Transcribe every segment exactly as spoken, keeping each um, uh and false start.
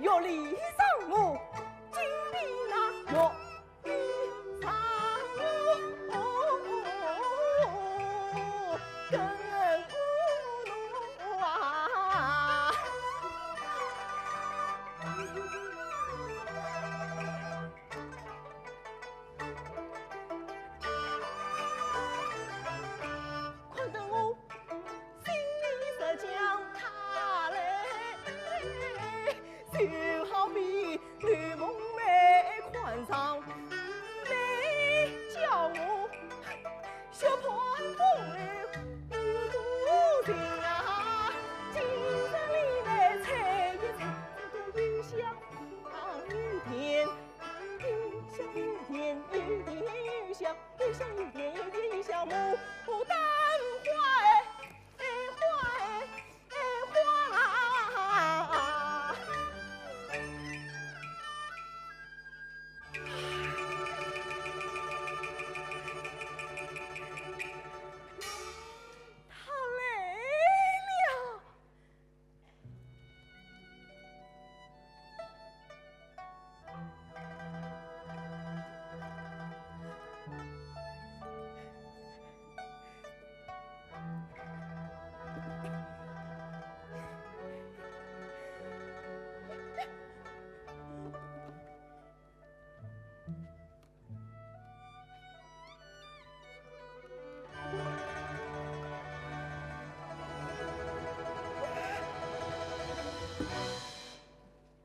玉里生我，金边那玉里生我，更无路啊。 看得我心里实叫他嘞，就好比绿梦梅款上，你叫我小潘风流有多情啊，今日里来猜一猜，这个有香有甜。 有香有甜，有甜有香，有香有甜，有甜有香，牡丹花哎，哎花哎，哎花啊。他来了。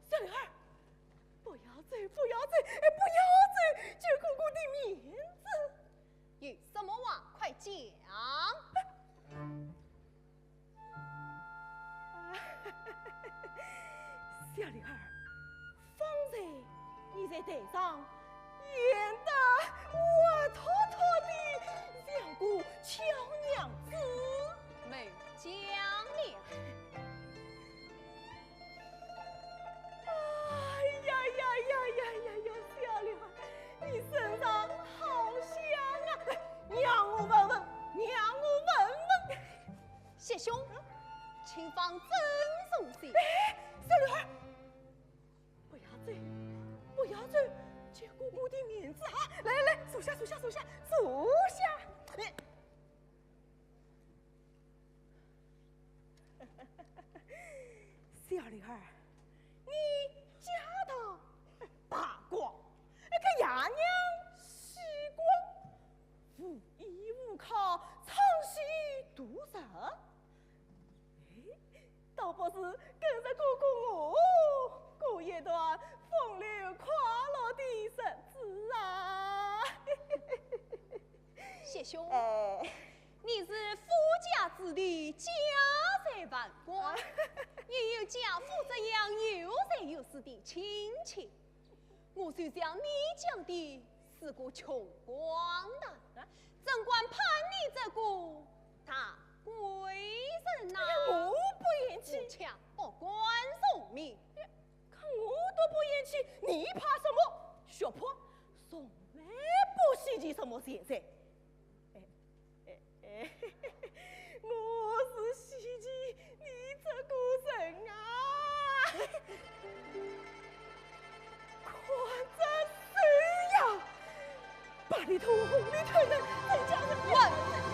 小刘儿，不要走，不要走，哎，不要走，见姑姑的面子。有什么话快讲。 小刘儿，方才你在台上演得活脱脱的像个巧娘子。没讲了。哎呀呀呀呀呀呀，小刘儿，你身上好香啊！哎，让我闻闻，让我闻闻。 谢兄，请放尊重些。哎，小刘儿，不要走，不要走，见姑姑的面子啊！来来来，坐下，坐下，坐下，坐下。哎，小刘儿，你家道败光，搿爷娘死光，无依无靠，唱戏度日。 哎，倒不如跟着哥哥我，过一段风流快乐的日子啊！谢兄，哎。你是富家子弟，家财万贯，啊。又有家父这样有钱有势的亲戚， 我就像你讲的，是个穷光蛋，啊？怎敢攀你这个大贵人呐？哎呀，我不嫌弃。我家不管荣名。可我都不嫌弃，你怕什么？小潘从来不稀奇什么钱财。哎， 哎，哎，我是稀奇你这个人啊！看这手呀，白里透红，里透嫩，真叫人……滚！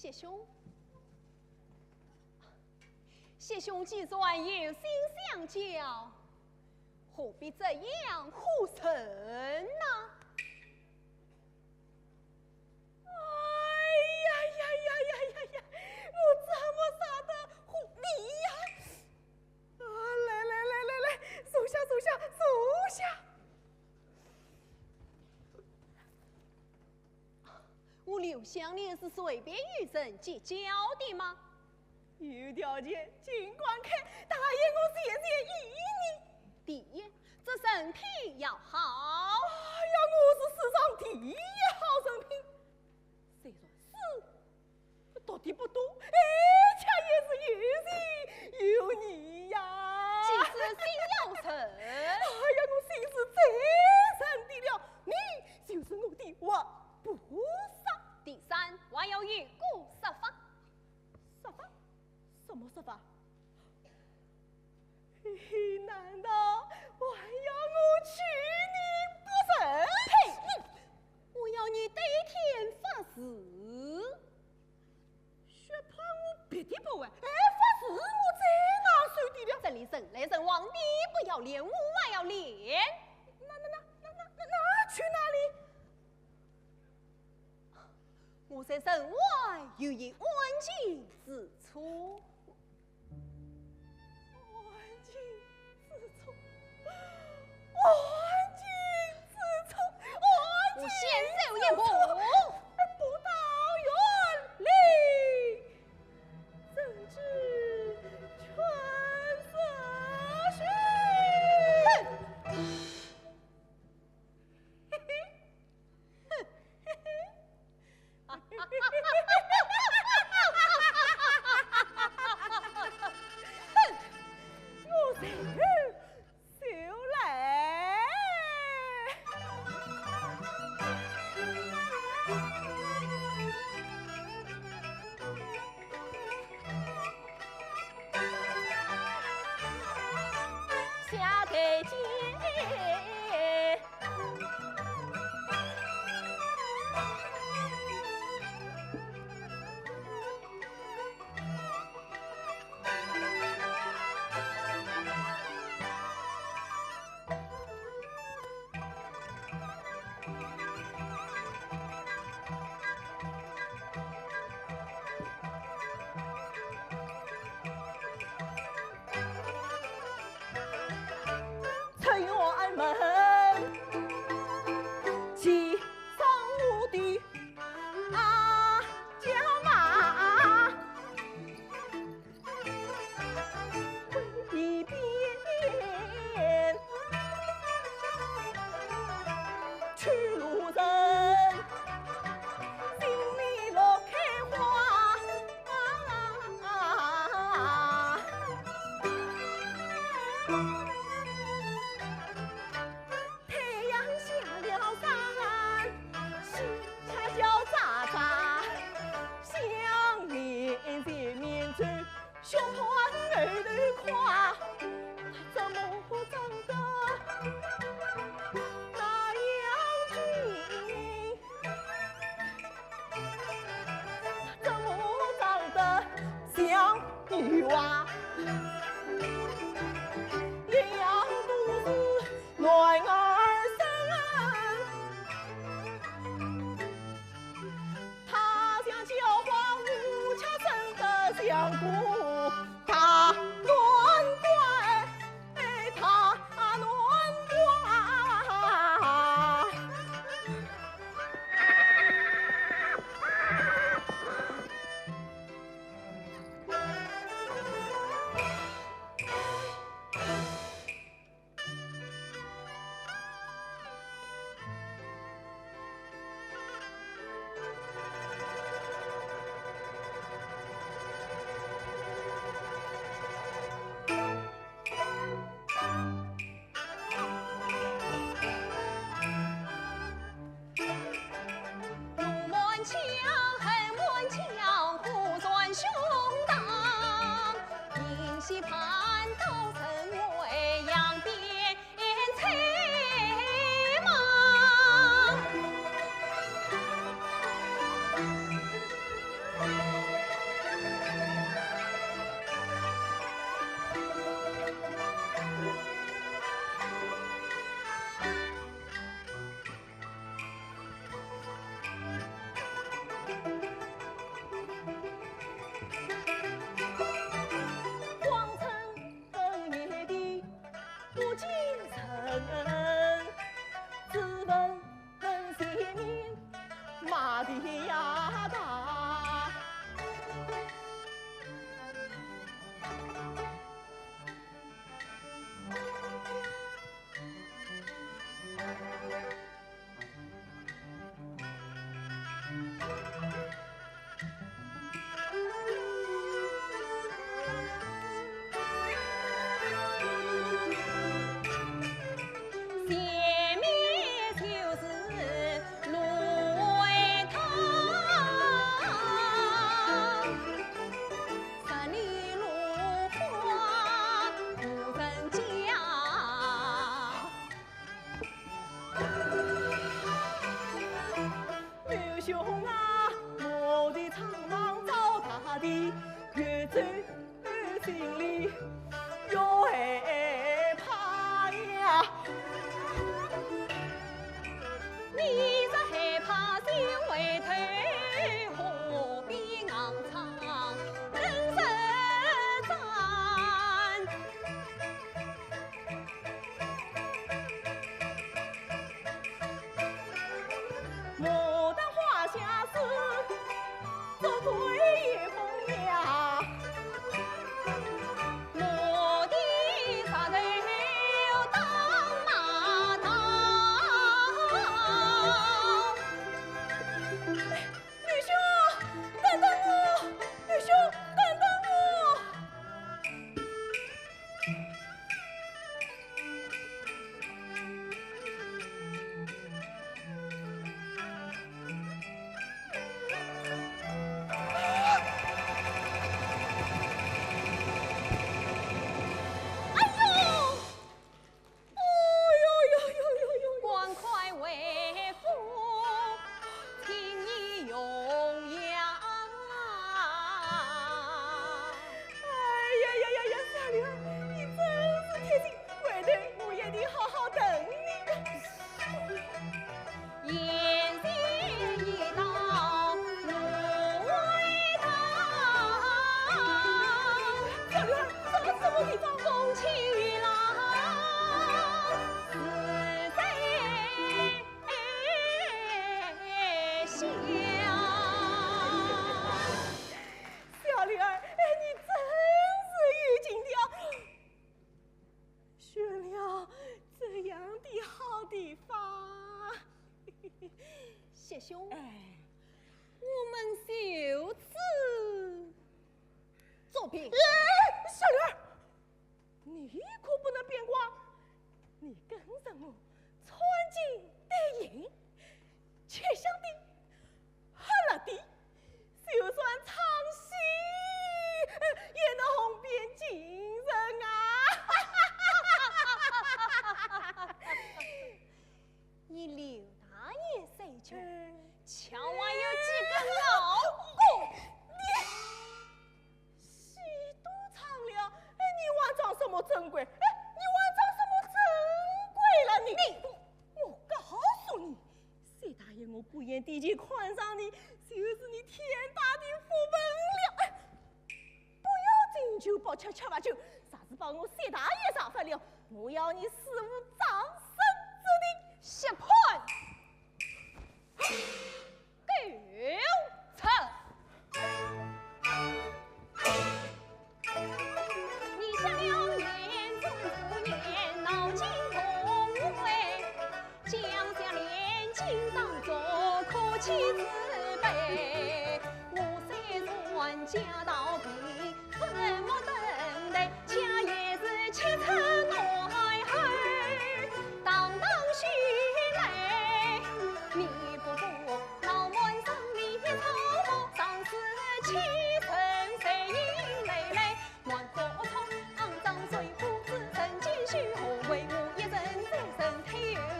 谢兄，谢兄既然有心相交，何必这样吓人呢？哎呀呀呀呀呀呀！我怎么舍得吓你呀？啊，来来来来来，坐下坐下坐下。 我刘香莲是随便与人结交的吗？有条件尽管开，答应我谢谢依你。第一，这人品要好。哎呀，我是世上第一好人品。虽然书读得不多，而且也是有情有义呀。既是心要诚。哎呀，我心是最诚的了，你就是我的活菩萨。第三，还要有个说法。说法？什么说法？嘿嘿，难道还要我娶你不成？呸！我要你对天发誓。 学怕我别的不会，哎，发誓我最拿手的了。这里人来人往，你不要练，我还要练。那那那那那那那去哪里？我在城外有一安静之处。 安静之处，安静之处，安静之处。我先走一步。不到园里，怎知犬吠。哼！ 哼，我随后就来。下台阶。 出辕门，骑上我的阿马，回避边，去路人，心里乐开花。 太阳下了山，喜鹊叫喳喳，想念前面走，胸脯后头跨，怎么长得那样俊？ 怎么长得像女娲？一样都是男儿身。他像焦黄乌漆，生得像个大暖罐。 哎，大暖罐。又害怕呀。你若害怕就回头，河边昂唱更实赞。 牡丹花下死，做鬼也风呀。我的舌头当马刀。女兄，等等我！女兄，等等我！ 哎呦！哎呦呦呦呦呦！赶快回府，请你容养啊！哎呀呀呀呀，小刘，你真是贴心，回头我一定好好疼你的。 言前已到，路未到。小刘儿，什么，什么地方？风起浪，是在下。小刘儿，哎，你真是有情调。 选了这样的好地方。谢兄，哎。我们就此作别。哎，小刘儿，你可不能变卦，你跟着我穿金戴银，吃香的 喝辣的，就算唱戏，呃，也能红遍京城啊！以刘大爷水准，嗯。岂还有几个老骨？你戏都唱了，哎，你还装什么尊贵？哎，你还装什么尊贵了你？你，我告诉你， 薛大爷，我不愿提前看上你，就是你天大的福分了。哎，不要敬酒不吃吃罚酒，若是把我薛大爷惹烦了，我要你死无葬身之地。薛蟠，狗贼！ 你下了年，中初年，闹惊动位，将相连襟当作可欺之辈。我虽然家道贫，怎么登台，家也是七尺男儿。堂堂秀才，你不过 闹满城里草木，上是欺人谁人累累，满腹冲肮脏水污之人，几许何为我一人在身体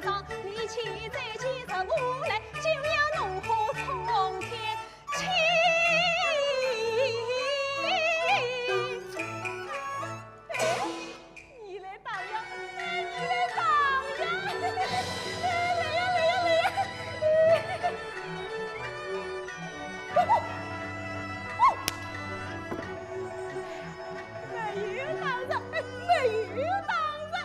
上，你岂在几日无奈，就要怒火冲天。 你来打呀，你来打呀！来呀，来呀，来呀！没有打人，没有打人。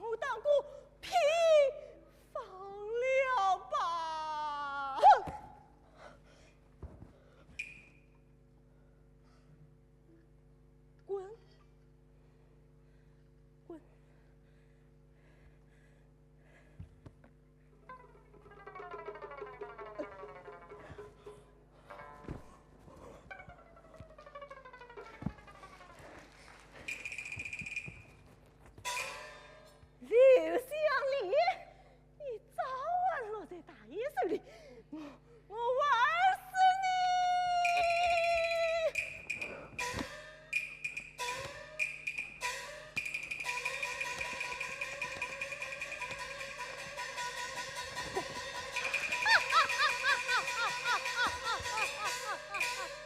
我当个屁放了吧。哼！滚！滚！ 刘香莲，你早晚落在大爷手里，我，我玩死你！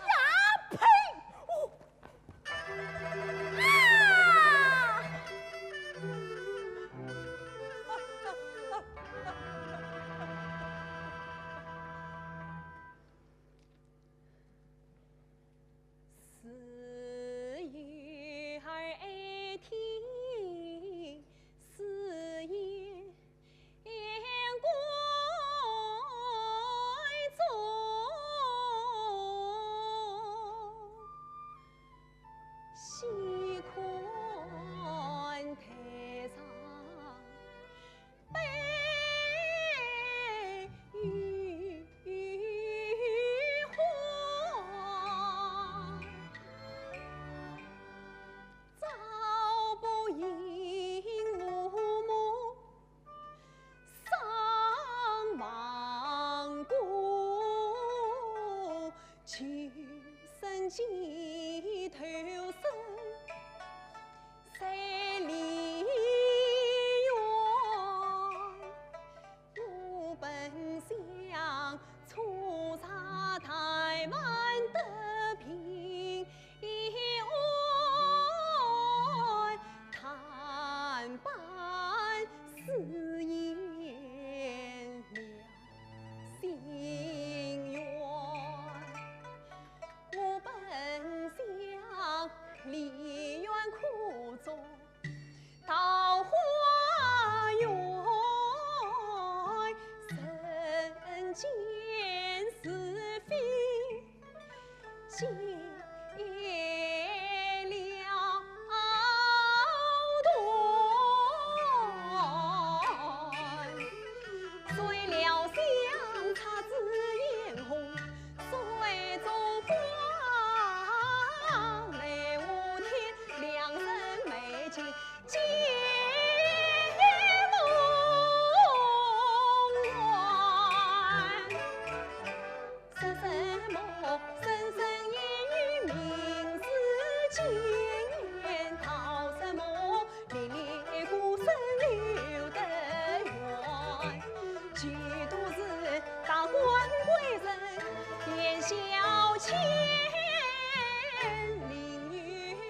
呀呸！哦，啊！四月二天，四月 雁归宗，细看台上白云花。 朝不应暮，梦上梦过，今生今头生在梨园。 我本想初尝台湾的平安，但半世间了心愿。我本想梨园苦中 桃花源，人间是非尽了断。 谁料想姹紫嫣红水中花，奈何天良辰美景尽梦幻。 说什么人生烟雨明日惊人，道什么历练孤身留得远。几度是达官贵人，言笑间，另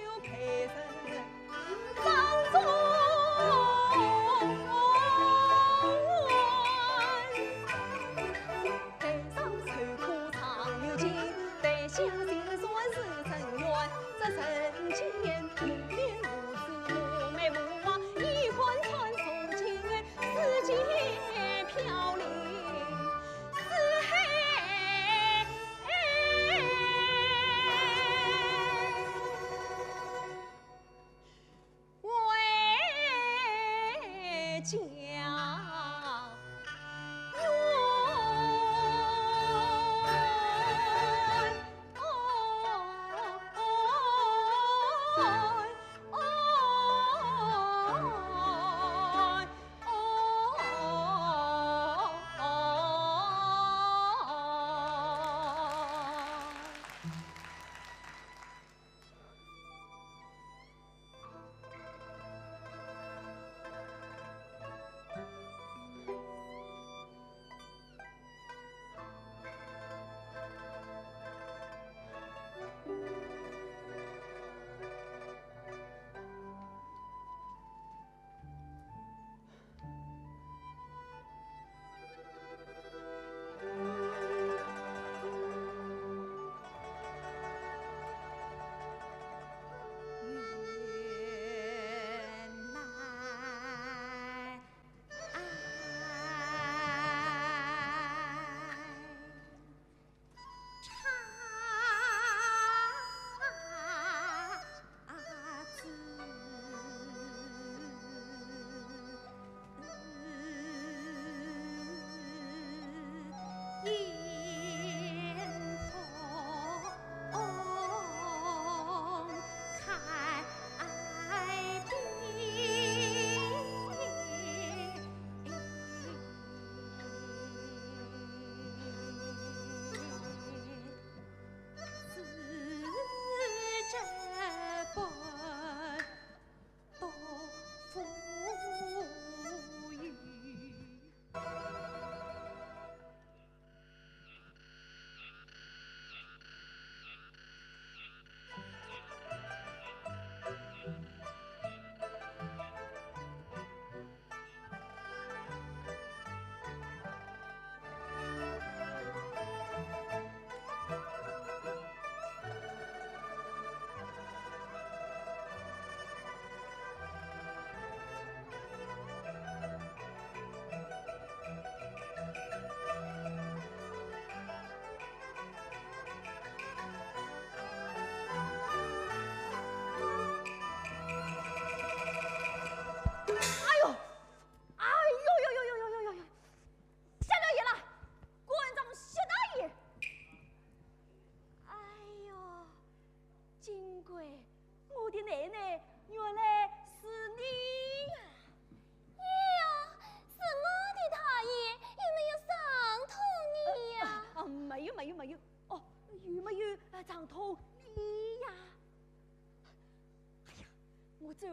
有别人 掌中台上受苦常有情，台下就算是尘缘。这人间无缘无故，无美无望，衣冠穿肠尽，世间飘零，四海 为家园。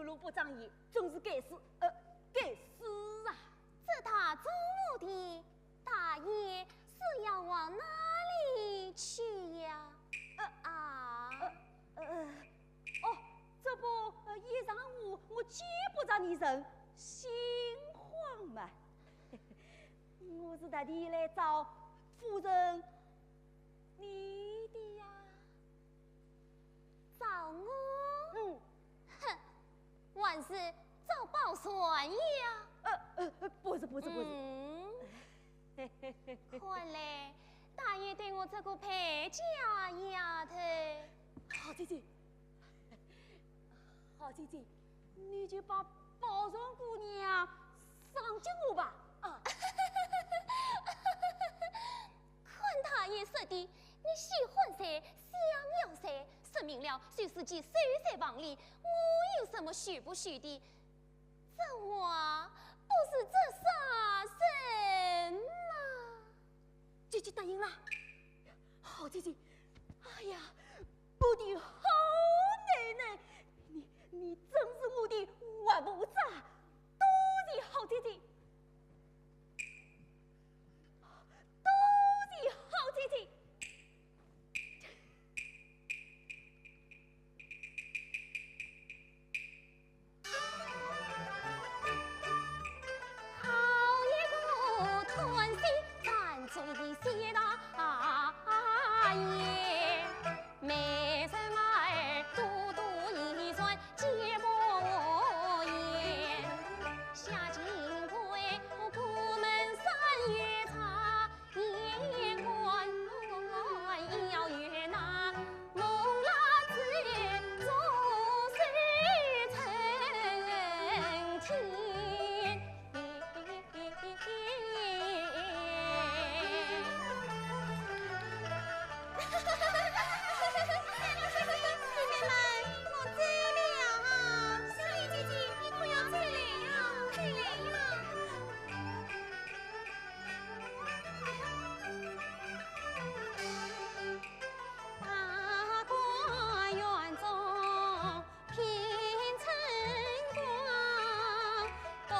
路不长眼，真是该死，呃，该死啊！这大中午的，大爷是要往哪里去呀？呃，啊？呃，呃，哦，这不，呃，一上午我见不着你人，心慌嘛。我是特地来找夫人你的呀。找我？嗯。哼，还是找宝钏呀？呃，呃，呃，不是，不是，不是。嗯。看来，大爷对我这个败家丫头……好姐姐，好姐姐，你就把宝钏姑娘赏给我吧，啊。看大爷说的，你喜欢谁，想要谁，说明了就是寄手在房里，我有什么许不许的？这话不是在杀人吗？姐姐答应了。好姐姐，哎呀，我的好奶奶，你，你真是我的活菩萨，多谢好姐姐，多谢好姐姐。 好一个贪心占嘴的谢大爷，每日儿嘟嘟一串节目言，下金贵过门三月茶。 一碗要与那红蜡烛，左手撑天。妹妹们，我醉了啊！香莲姐姐，你可要醉了呀，醉了呀！ 大观园中品春光，对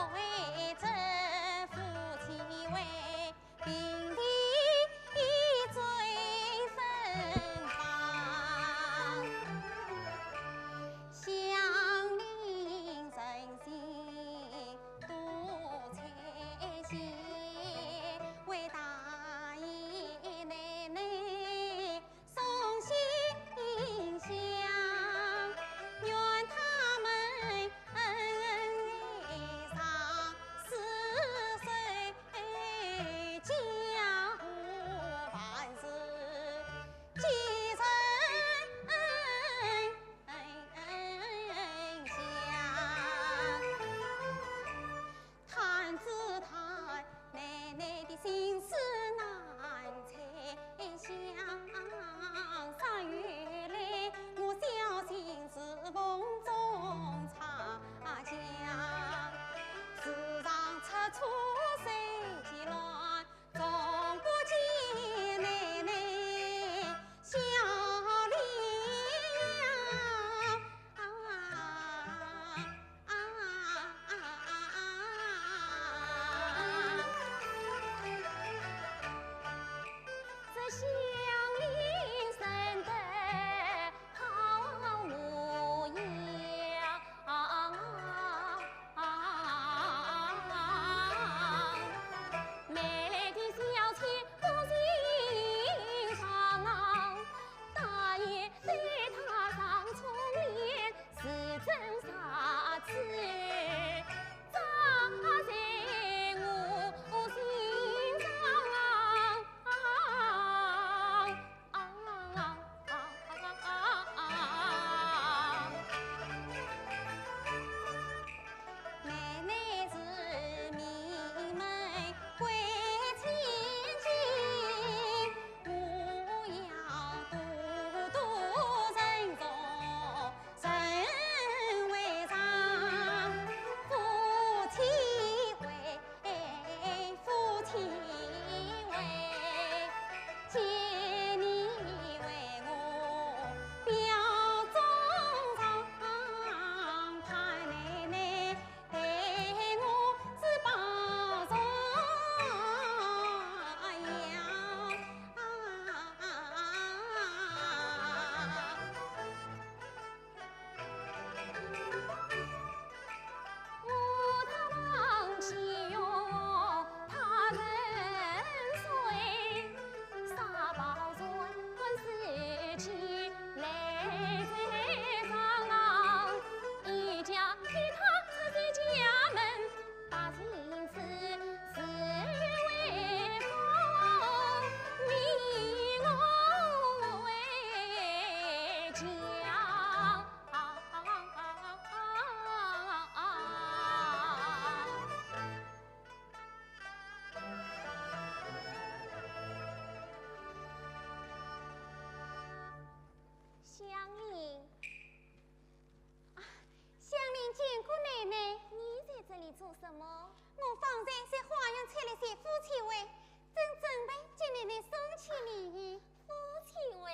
做什么？我方才在花园采了些夫妻味，正准备给奶奶送去呢。夫妻味？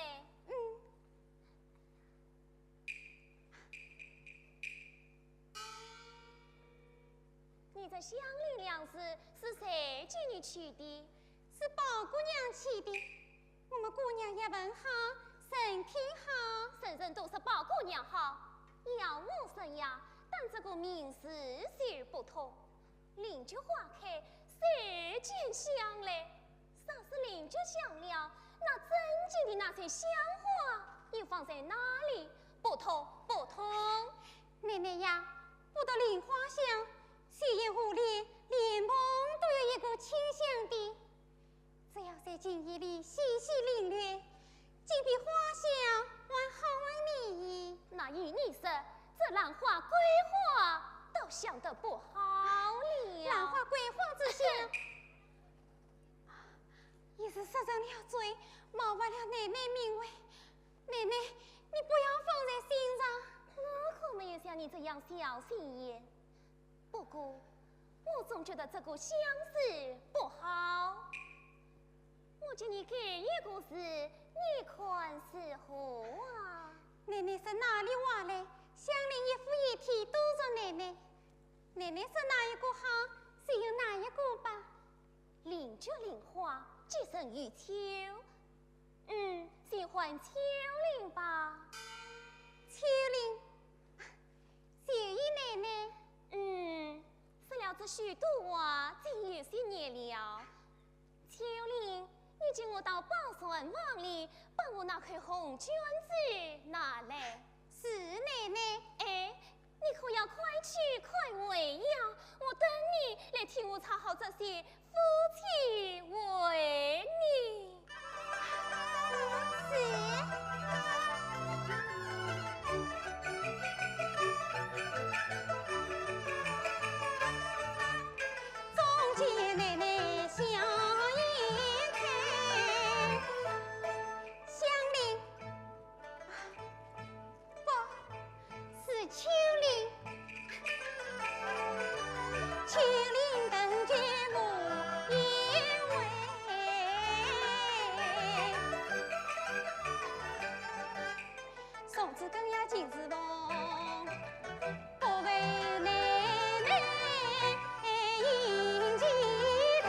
嗯。你这香菱两字是谁给你取的？是宝姑娘起的。 我们姑娘也很好，人品好。人人都说宝姑娘好，要我说呀，但这个名字是不同。菱角花开，谁见香嘞？若是菱角香了，那正经的那些香花又放在哪里？不同，不同。奶奶呀，不独菱花香，西园屋里连蓬都有一股清香的。 只要在静夜里细细领略，竟比花香还好闻呢。那依你说，这兰花桂花倒香得不好了。兰花桂花之香，也是失人了嘴，冒犯了奶奶名讳。奶奶，你不要放在心上。我可没有像你这样小心眼。 不过，我总觉得这个香字不好。我给你改一个字，你看如何啊？奶奶说哪里话嘞？香菱一副一体都着奶奶。奶奶说哪一个好，就用哪一个吧。菱角菱花，寄人于秋。嗯，就换秋菱吧。秋菱， 谢意奶奶。嗯，说了这许多话，竟有些夜了。秋菱，你替我到宝船房里，把我那块红绢子拿来。是，奶奶。哎，你可要快去快回呀，我等你来替我插好这些 夫妻味呢。是。不，是秋菱。秋菱登基无一回，送子更要金丝凤，不为奶奶迎继台。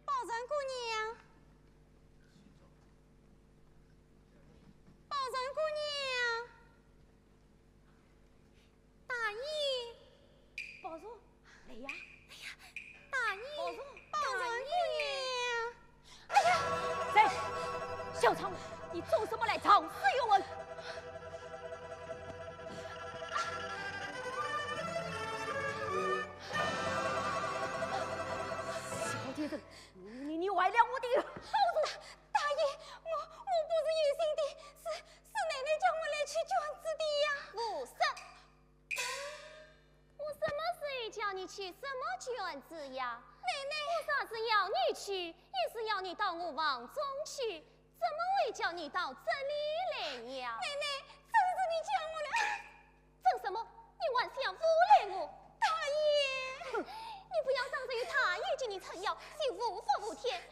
宝钏姑娘，宝钏姑娘。大爷。宝钏，来呀。哎呀，大爷。宝钏，宝钏姑娘。 哎呀！谁？小常，你做什么来藏尸于我？小贱人，你，你，你坏了我的好事！大爷，我，我不是有心的，是，是奶奶叫我来取绢子的呀。胡说！ 我什么时候叫你取什么绢子呀？奶奶。我若是要你取，也是要你到我房中去，怎么会叫你到这里来呀？奶奶，真是你叫我的。真什么？你还想诬赖我？大爷！哼，你不要仗着有大爷给你撑腰，就无法无天。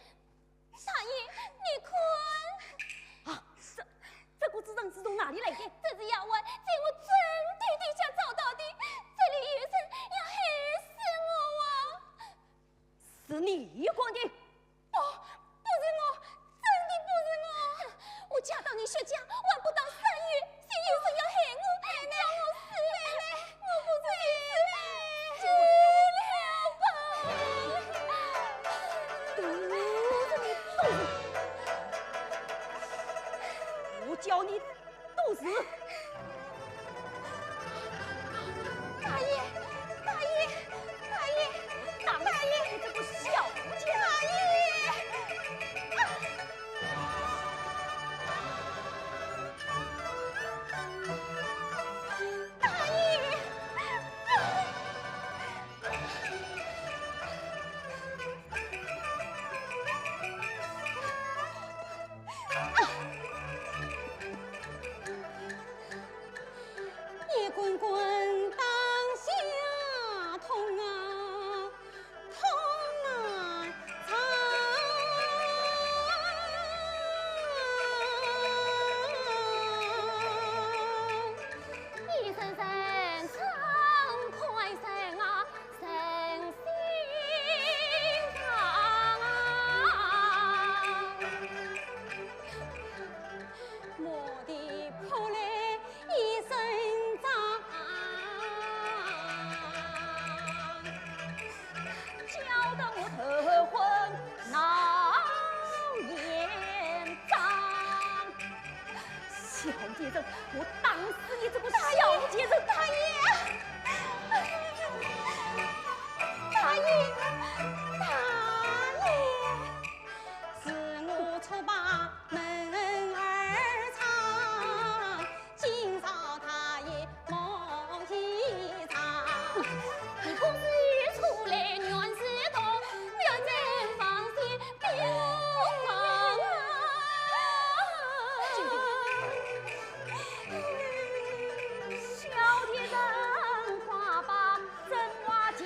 大爷，你看。啊，这，这个绢子从哪里来的？这是丫鬟在我枕头底下找到的，这里有人要害死我啊！是你干的？不，不是我，真的不是我。我嫁到你薛家，还不到三月，就有人要害我，要我死。妹妹，我不是你妹妹，死了吧。都是你，都是你。我叫你 都是。大爷，大爷，大爷，大爷，你这个小贱！大爷，啊！大爷，啊！ 一滚滚当下痛啊，痛啊，疼！一声声痛快声啊， 人心肠啊。我的破烂一身脏，叫得我头昏脑炎。 小贱人，我打死你这个小贱人！大爷，大爷，大爷！是我错把门儿插，今朝大爷莫一场。你公子出来原是痛，要人放心 别忘了，小贱人，快把真话讲。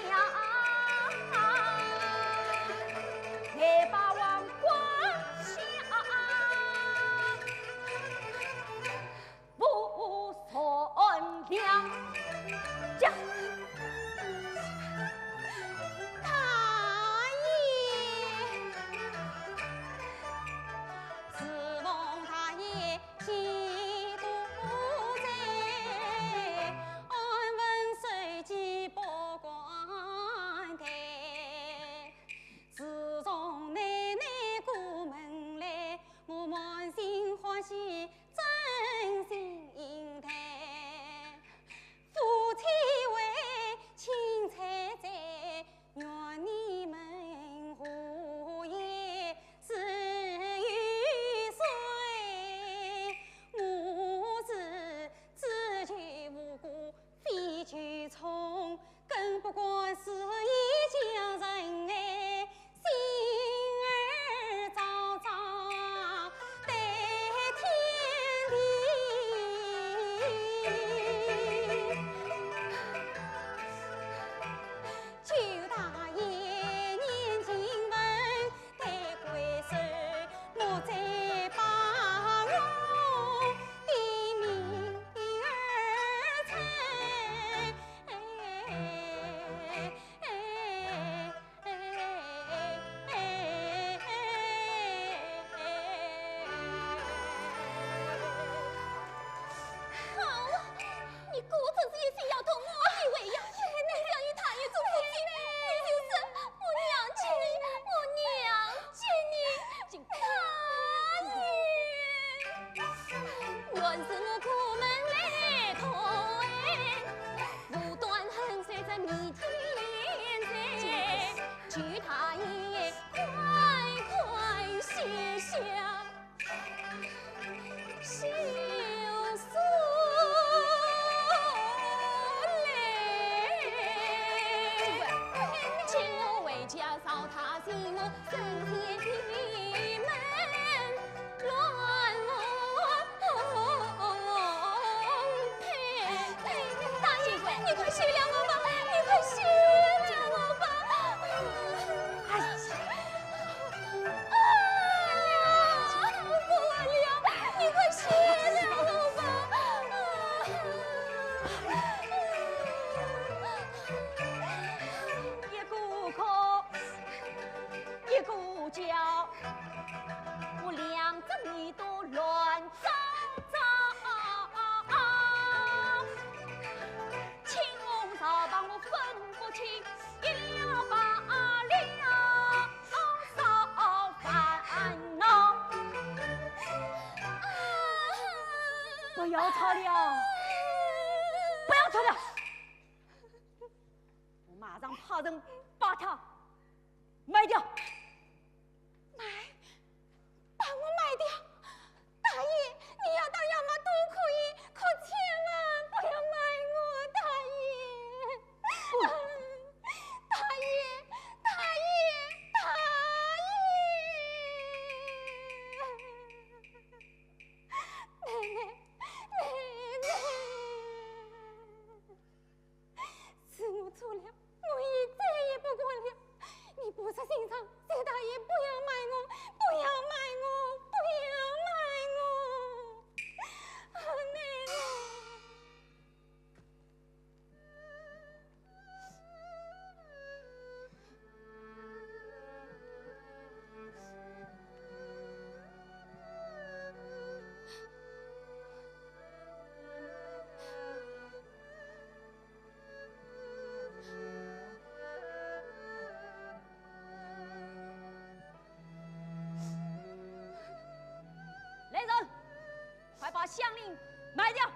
叫，我两只耳朵乱糟糟。青红皂白我分不清，一了百了，少烦恼。不要吵了，不要吵了。 我马上派人把他卖掉。卖？把我卖掉？大爷，你要打要骂都可以，可千万不要卖我，大爷。不。大爷，大爷，大爷。奶奶，奶奶。 是我错了，我也再也不敢了。你不是心肠，求大爷不要卖我，不要卖我，不要卖我。啊，奶奶。 来人，快把香菱卖掉！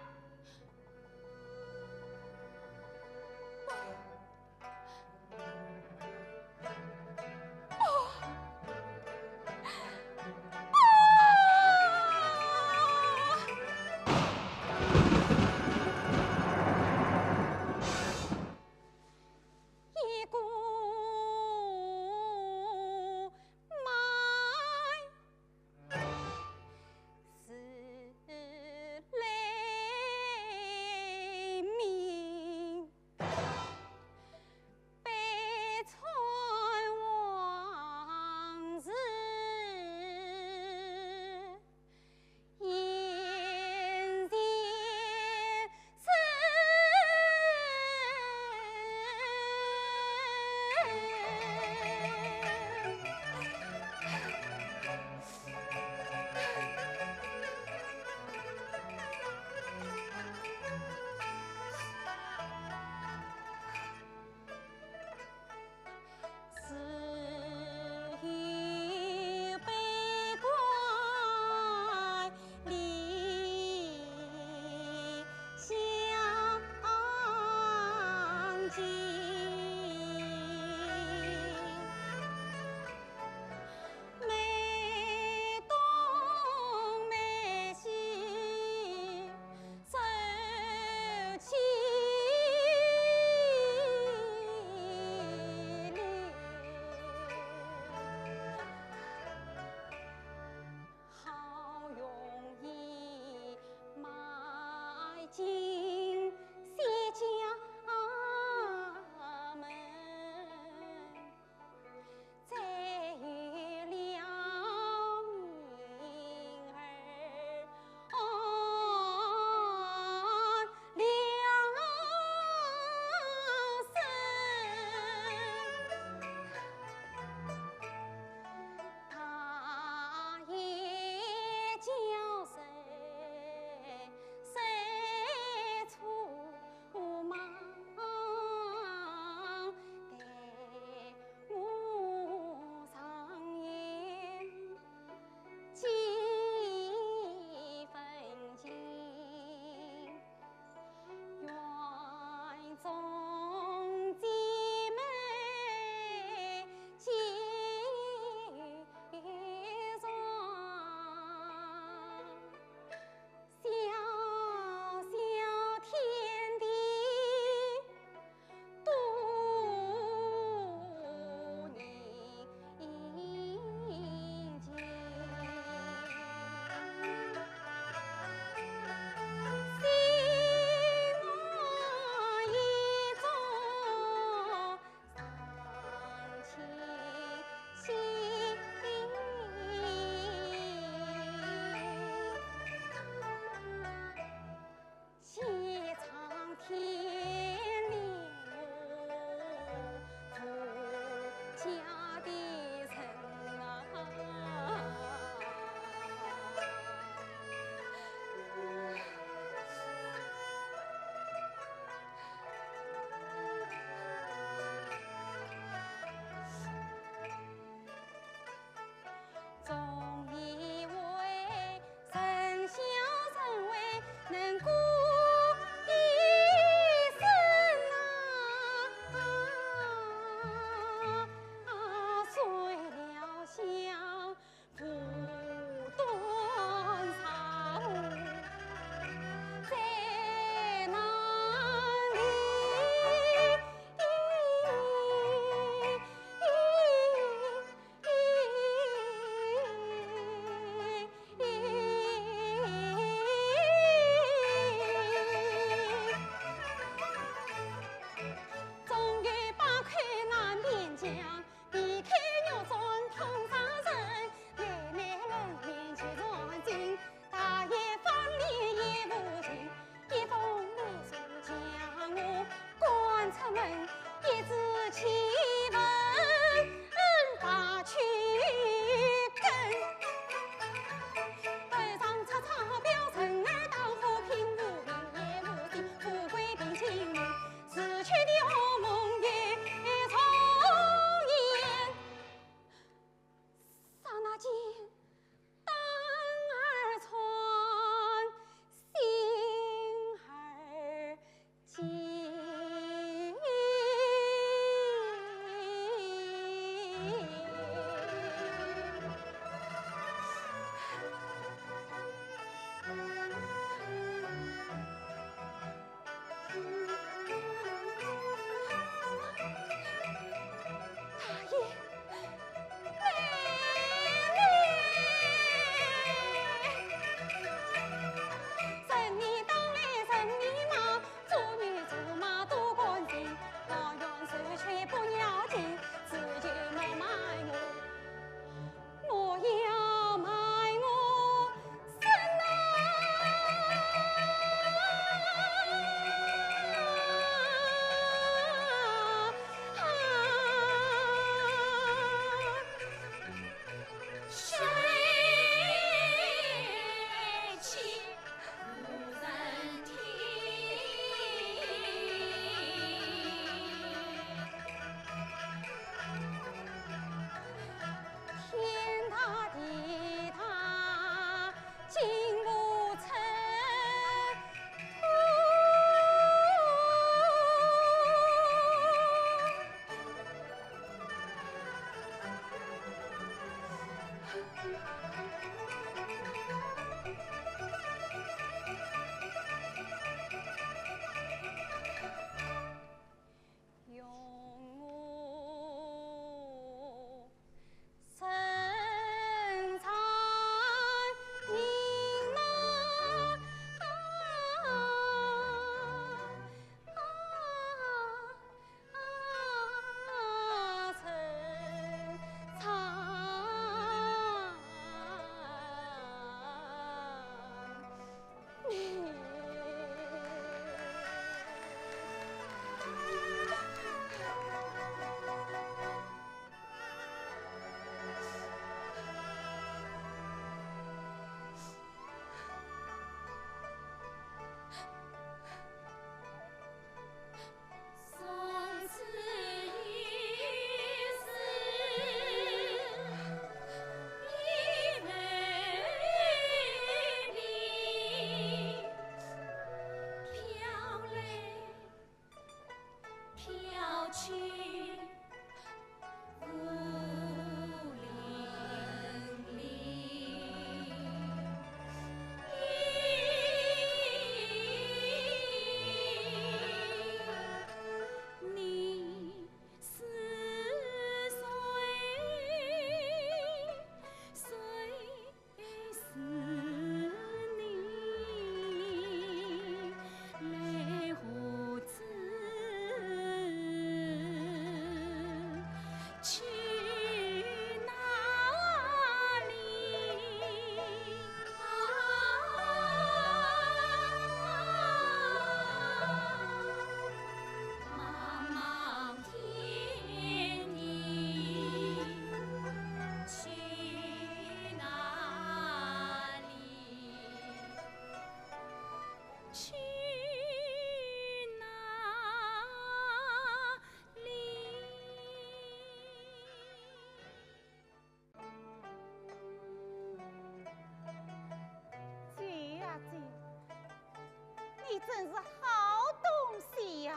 当儿穿，心儿 大爷，妹妹。姐呀姐，你真是好东西呀！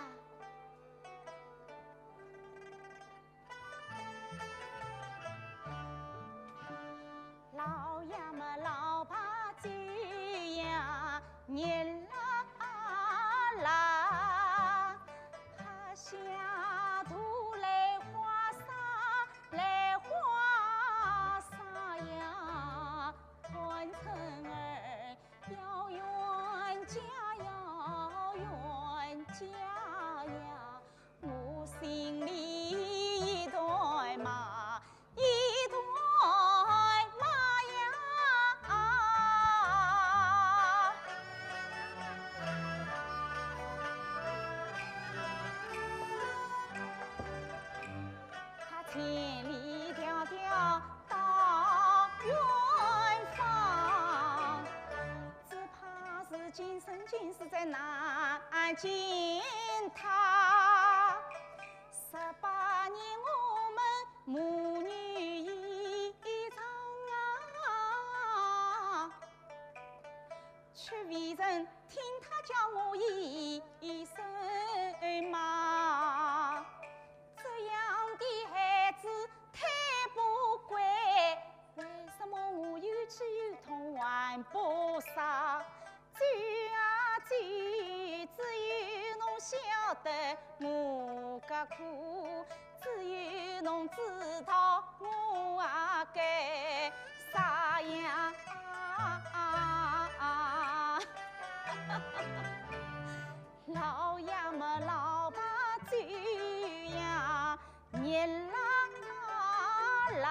叫我一声妈。这样的孩子太不乖，为什么我又吃又痛还不少？ 姐啊姐，只有侬晓得我个苦，只有侬知道我啊该啥样。老爷么老怕酒呀，热辣辣。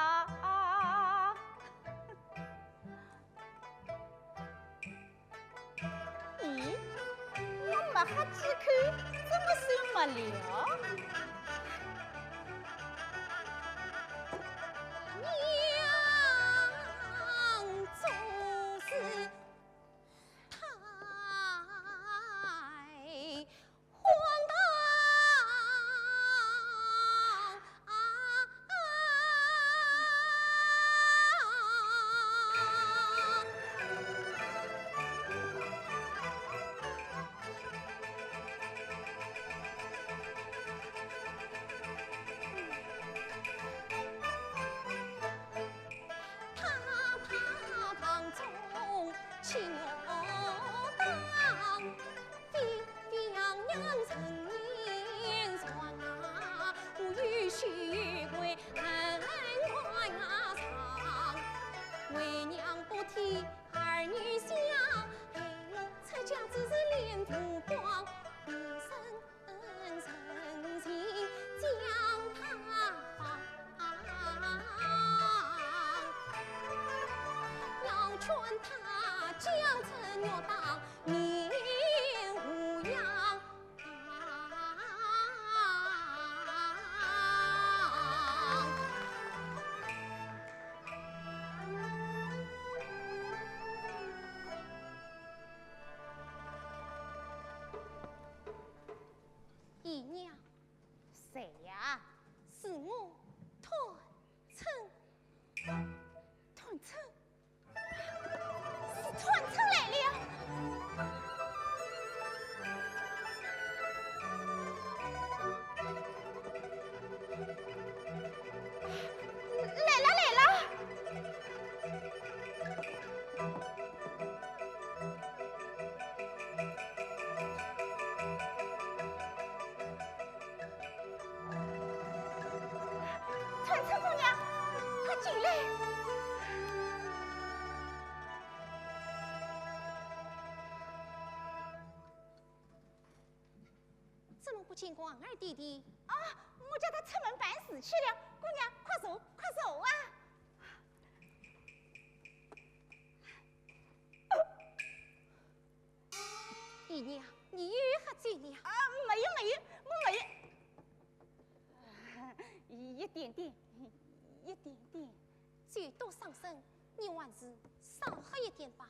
咦，我没喝几口，怎么就没了？娘总是太 荒唐啊！他他堂中去我当。 飞飞扬扬人面上啊，我有血有泪恩怨啊上。为娘不替儿女想，害我出家只是脸浮光，一生人情将他放。要劝他教子学当 面无恙。姨娘。谁呀？是我，探春。探春？ 是探春来了。来了，来了。探春姑娘，快进来。 怎么不见过二弟弟？啊，我叫他出门办事去了。姑娘，快坐，快坐啊！姨娘，你又喝醉了。啊，没有，没有，我没有。 一点点，一点点。酒多伤身，你还是少喝一点吧。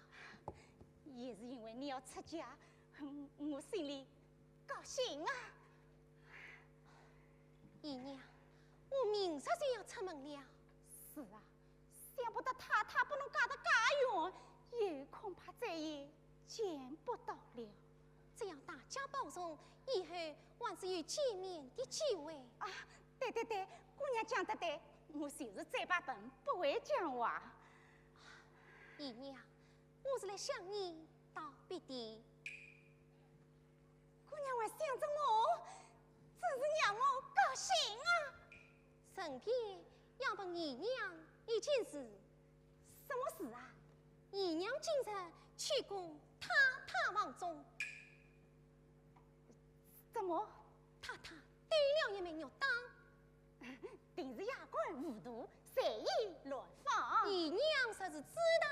也是因为你要出家，嗯，我心里高兴啊。姨娘，我明日就要出门了。是啊，想不到太太把侬嫁得介远，以后恐怕再也见不到了。只要大家保重，以后还是有见面的机会。啊，对对对，姑娘讲得对，我就是嘴巴笨，不会讲话。姨娘，我是来向你道别的。姑娘还想着我，真是让我高兴啊！ 顺便要问姨娘一件事。什么事啊？姨娘今日去过太太房中。怎么？太太丢了一枚玉珐。定是夜官糊涂，随意乱放。姨娘若是知道。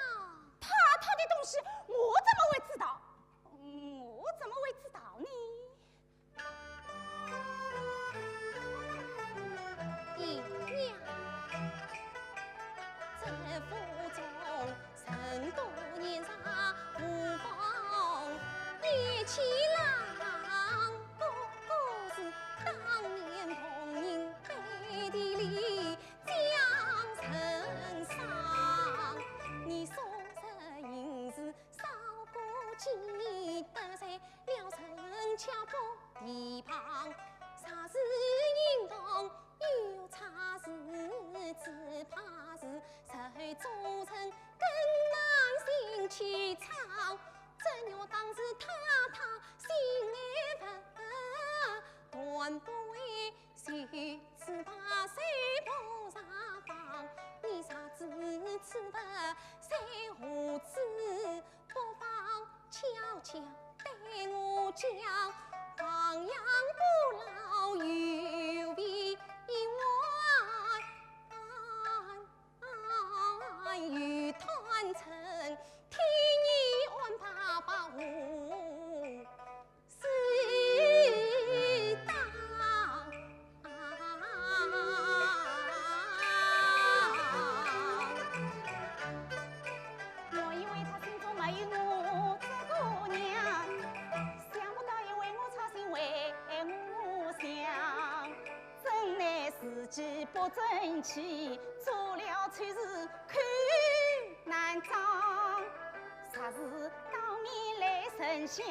太太的东西，我怎么会知道？我怎么会知道呢？ 姨娘，这府中十多年常无风，一起郎哥哥是当年同人背地里讲人伤。你素日行事少不记得罪，我以为他心中没有我这个娘，想不到因为我操心为我想，真乃自己不争气，做了丑事口难张。啥事当面来认相，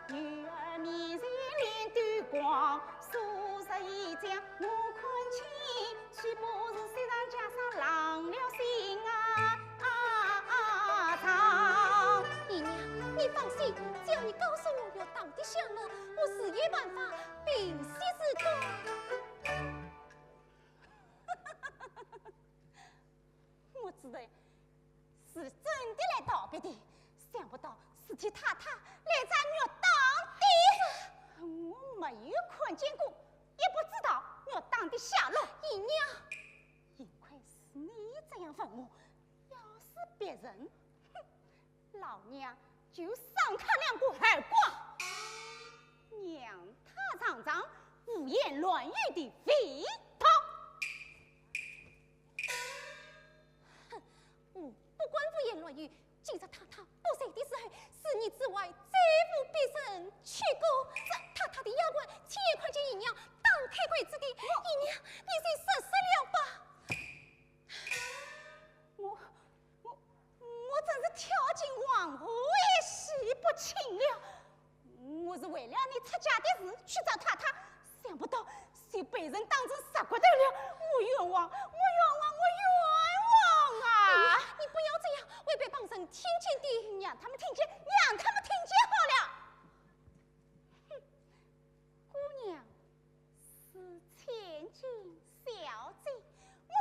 女儿面前脸都光，数十一讲我看清，岂不是雪上加霜冷了心啊？啊啊啊！姨娘，你放心，只要你告诉我岳当的下落，我自有办法平息事端。我知道是真的来道别的，想不到是替太太来查岳当的。我没有看见过，也不知道岳当的下落。姨娘，幸亏是你这样问我，要是别人，哼，老娘就赏他两个耳光，让他尝尝胡言乱语的味道。哼，我不管胡言乱语，今日太太不在的时候，寺院之外再无别人去过。这太太的丫鬟亲眼看见姨娘打开柜子的，姨娘，你就说说了吧。我，我，我真是跳进黄河也洗不清了。我是为了你出嫁的事去找太太，想不到就被人当成杀骨头了。我冤枉，我冤枉，我冤枉啊！你不要这样，会被旁人听见的。让他们听见，让他们听见好了。哼，姑娘是千金小姐，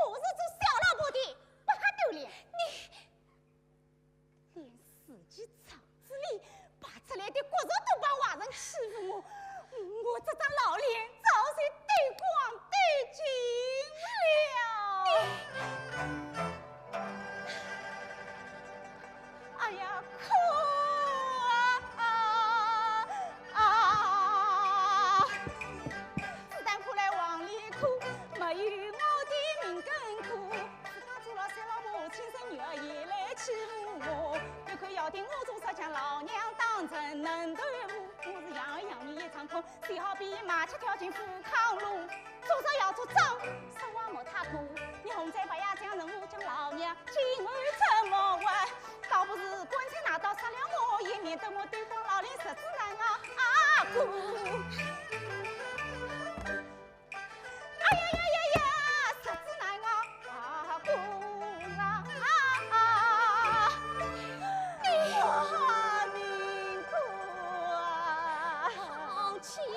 我是做小老婆的，不好丢脸。你 连自己厂子里拔出来的骨肉都把外人欺负我，我这张老脸早就丢光丢尽了。哎呀，苦啊啊啊！子弹哭来黄连哭，没有我的命更苦。 自家做了小老婆，亲生女儿也来欺负我。你看要听我做啥，将老娘当成人头户。我是养儿养女一场空，就好比马吃跳进富康路。做啥要做账，说话莫太过。你红嘴白牙讲人，我将老娘今后怎么活？倒不如棺材拿到杀了我，也免得我丢光老脸，日子难熬啊！啊，姑。 哎呀呀呀呀，日子难熬啊，苦啊，啊，啊，命苦啊。好气也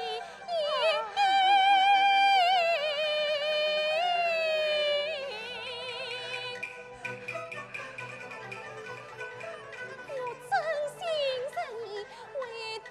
我真心实意为她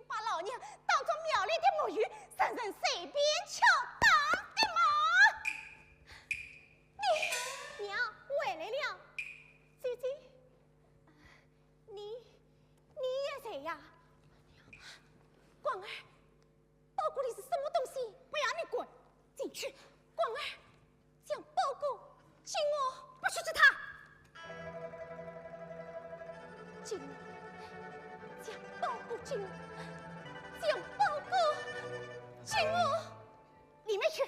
把老娘当作庙里的木鱼，任人随便敲打的吗？你……娘，回来了。姐姐，你，你也在呀？广儿，包裹里是什么东西？不要你管，进去。广儿， 将包裹给我。不许给他！给我，将包裹给我，将包裹给我。里面去。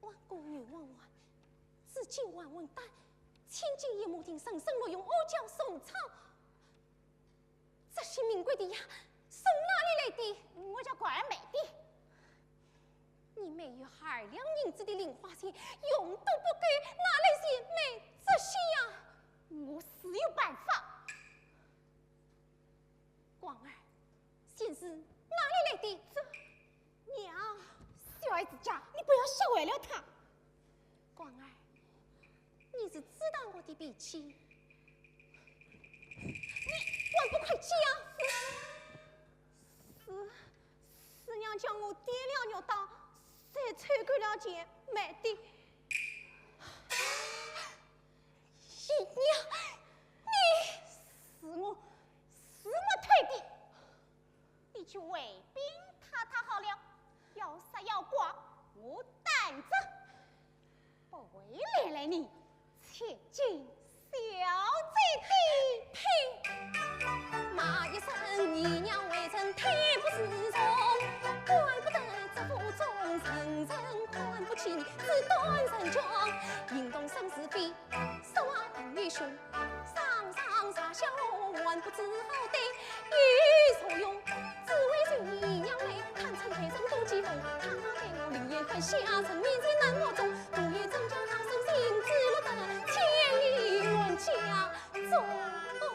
弯弓欲挽还，自己还魂丹，千金一马定，人生若用，阿娇送草。 这些名贵的呀，从哪里来的？我家广儿买的。你没有二两银子的零花钱，用都不够，哪来钱买这些呀？我自有办法。广儿，钱是哪里来的？这……娘，小孩子家，你不要吓坏了他。 广儿，你是知道我的脾气。你还不快讲！是，是，是娘叫我点了肉汤，再凑够了钱买的。姨娘，你……是我，是我偷的。 你去回禀太太好了，要杀要剐，我担着。不会连累你千金小姐的。呸！骂一声姨娘，微臣体不自从，怪不得这府中人人看不起你，只端人庄，行动生是非。 说话当面凶，上上下下还不知好歹，有作用，只为求姨娘来，堪称陪臣多几分，他待我另眼看，下层面前难我中，不如真叫他受尽之乐得千里万家中啊。 红。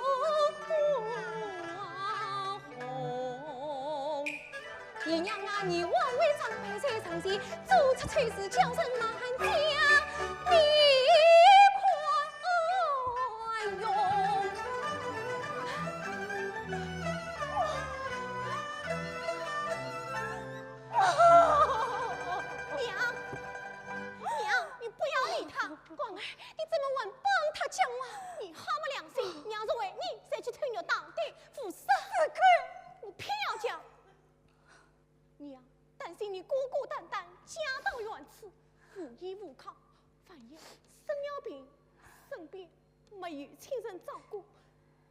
姨娘啊，你枉为长辈在上前，做出丑事叫人难家，你宽容。娘，娘，你不要理他。广儿，你怎么还帮他讲话？你好没良心，娘是为你才去偷肉汤的。 不是。死狗！我偏要讲。娘担心你孤孤单单，家道远处，无依无靠，万一生了病，身边没有亲人照顾，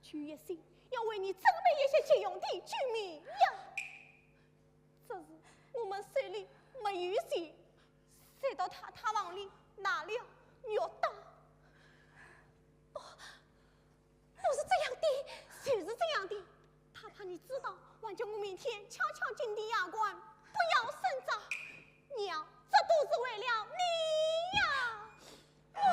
就一心要为你准备一些急用的救命药。这是我们手里没有钱，才到太太房里拿了肉汤。不， 不是这样的。就是这样的。他怕你知道，还叫我明天敲敲金殿牙关，不要声张。娘，这都是为了你呀。娘。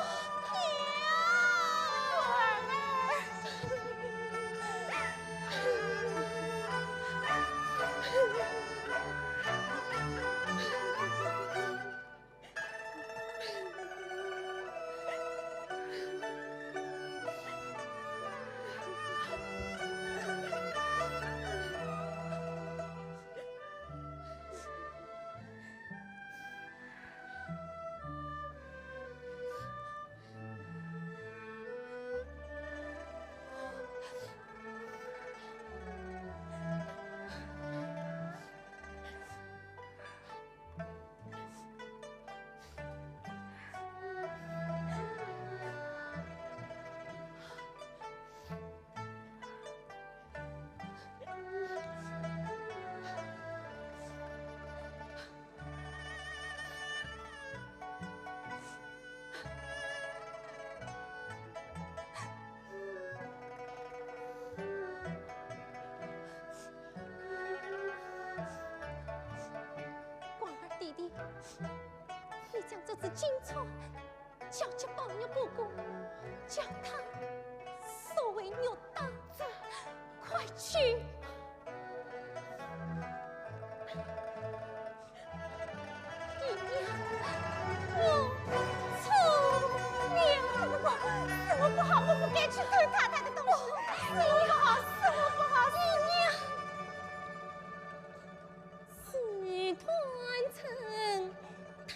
你将这只金钗交给宝玉哥哥，叫他收为玉带，快去。 姨娘，我错了。不不不，是我不好，我不该去偷太太的东西，是我不好，是我不好，姨娘。是团成太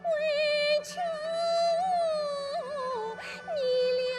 委屈你了。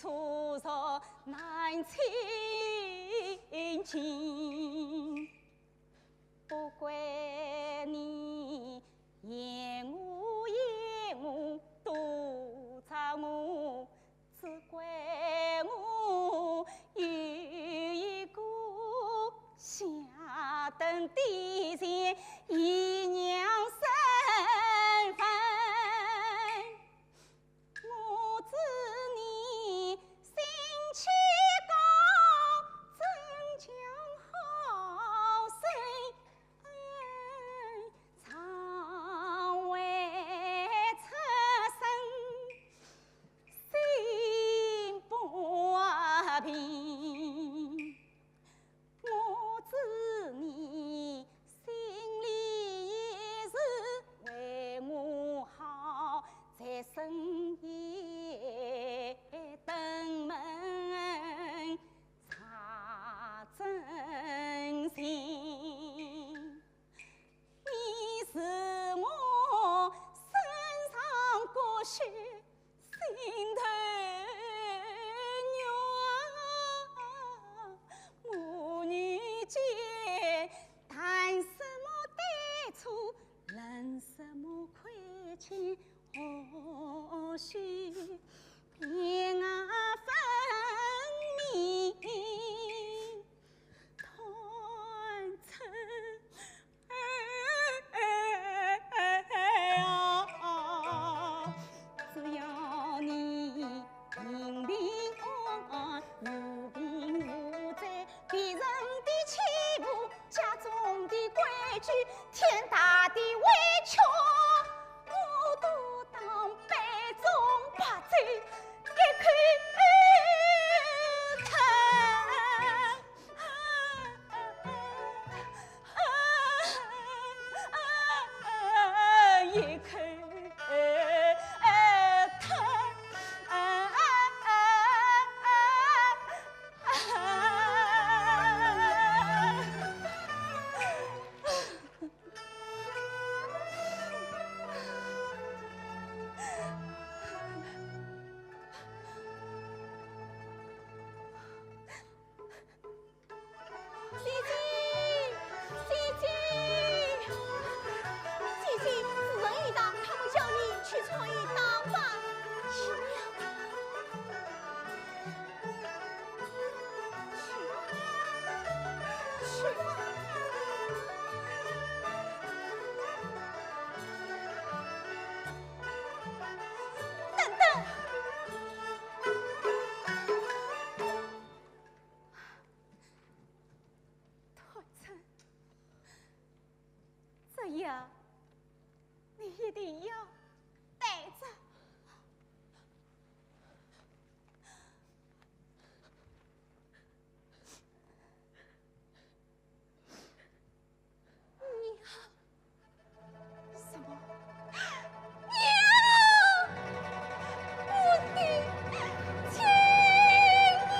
处处难亲近。不怪你嫌我厌我，都找我，只怪我有一个下等的人，姨娘身份。 我知你心气高，怎讲好声，常为出身心不平。 我知你心里也是为我好，在深夜登门查真情。 你是我身上骨血心头肉啊，母女间谈什么对错，论什么亏欠，或许 便雅分明，断真。只要你平平安安，无病无灾，别人的欺负，家中的规矩，天大的委屈， 我独当杯中白酒一口吞，一口吞。 姐姐，姐姐，姐姐，时辰已到，他们叫你去穿衣打扮。去呀。 等等！团春，这药你一定要带着。 娘！什么？娘！我的亲娘！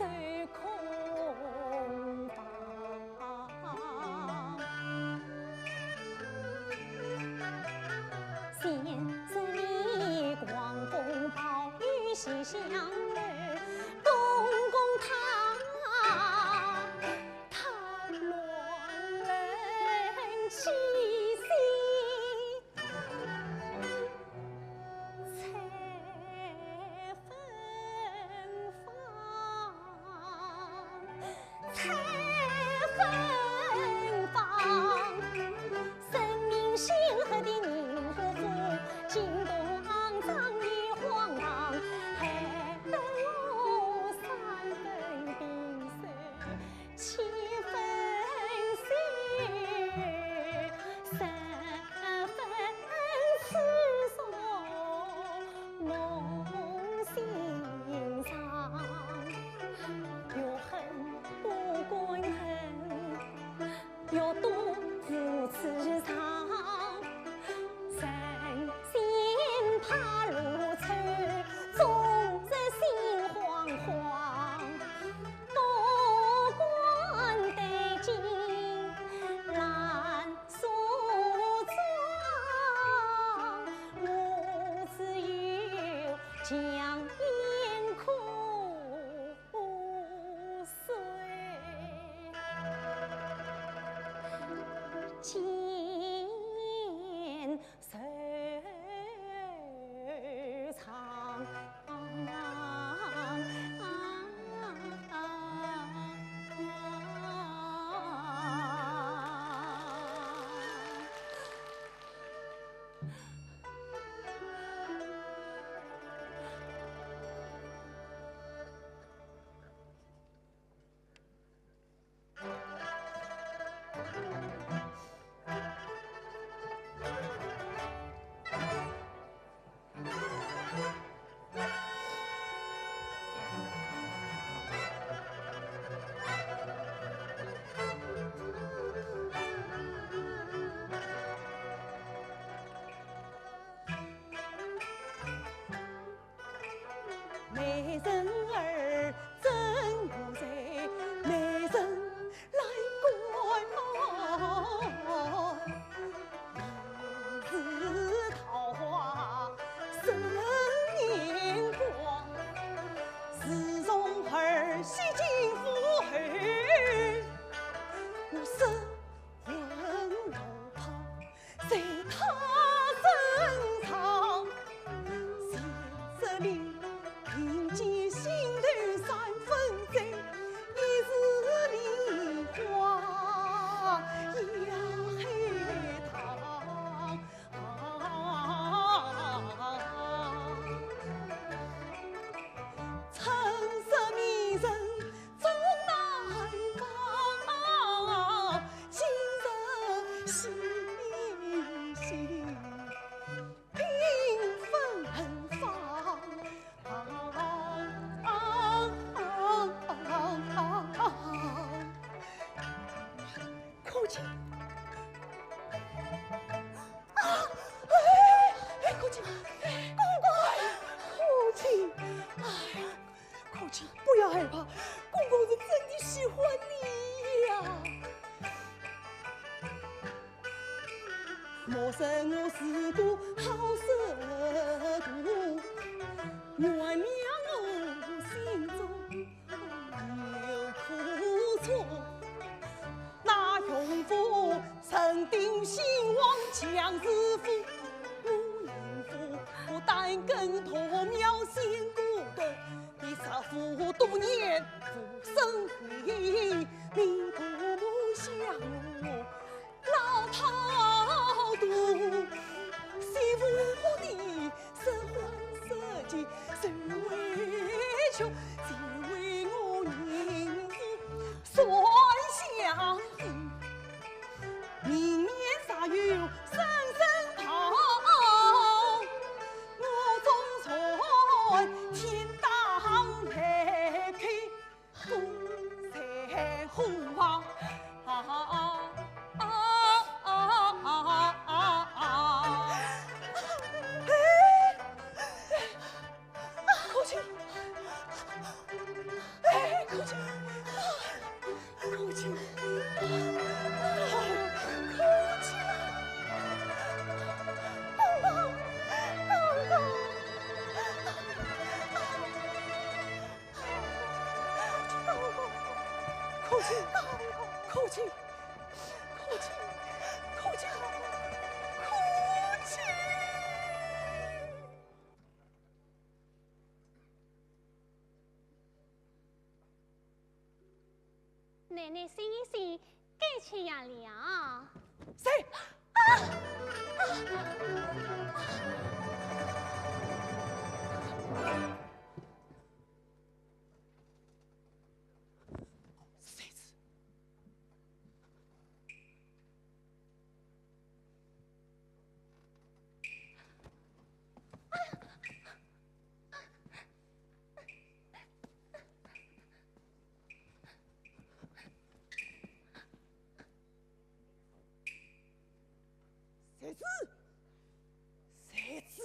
空房。先是你狂风暴雨西厢楼，东宫塔，塔楼人气息。 采粉坊，采粉坊，神明显赫的宁国府，惊动肮脏的荒唐，害得我三分平手。 七分心，十分痴，梦醒常，越恨不敢恨，越多无处藏。神仙怕路臭，终日心慌慌。 不管对镜烂梳妆，我只有强颜苦水。见 愁肠。美人儿怎么在？美人来观望，一枝桃花生年光。自从儿媳进府后，我失魂落魄， 在她身上，前世里，凭借心头三分真，一世梨花压海棠。春色迷人 终难忘，今日心心平分芳。可卿，啊，哎，哎，可卿，公公，可卿，哎。 可卿，不要害怕，公公是真的喜欢你呀。莫说我是个好色徒，原谅我心中有苦衷。 那荣府人丁兴旺强似虎，我宁府不但跟鸵鸟先过冬，你十五多年不生回，你多么想我老套徒，媳妇的 十欢十气，谁为穷，谁为我宁府算下去。明年十月生辰报，我总算天打开。 风吹花。哎，可卿，哎，可苦情，苦情，苦情，苦情。奶奶醒一醒，该吃药了。谁？啊！啊！ 谁知？谁知？谁知？谁知？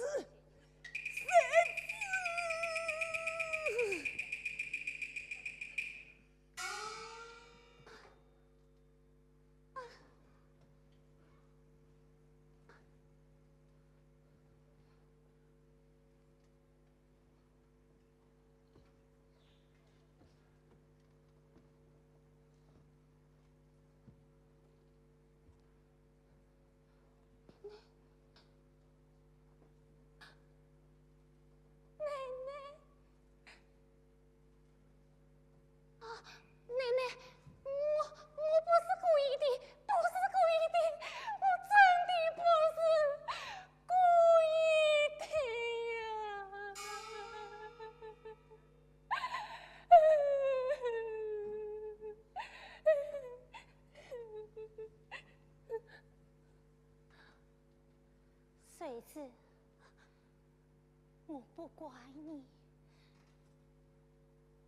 奶奶。啊，奶奶，我，我不是故意的，不是故意的，我真的不是故意的呀。 谁知，我不怪你，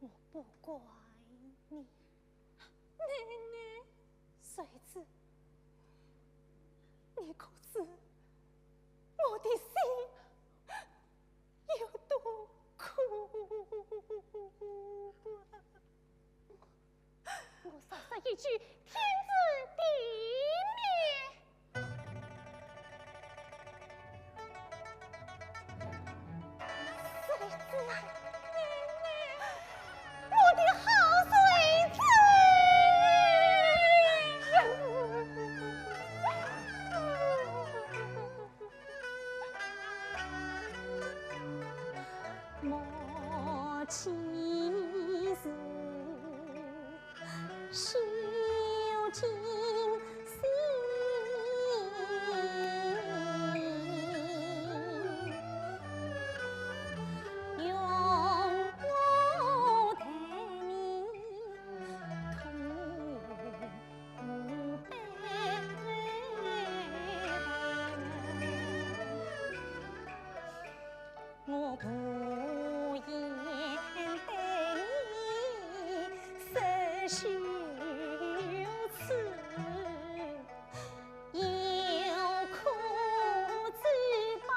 我不怪你。奶奶，谁知，你可知我的心 有多苦啊！我少说一句，天诛地灭。谁知，奶奶，我的好孙子。 我岂是 我不言对你失羞耻，有苦只把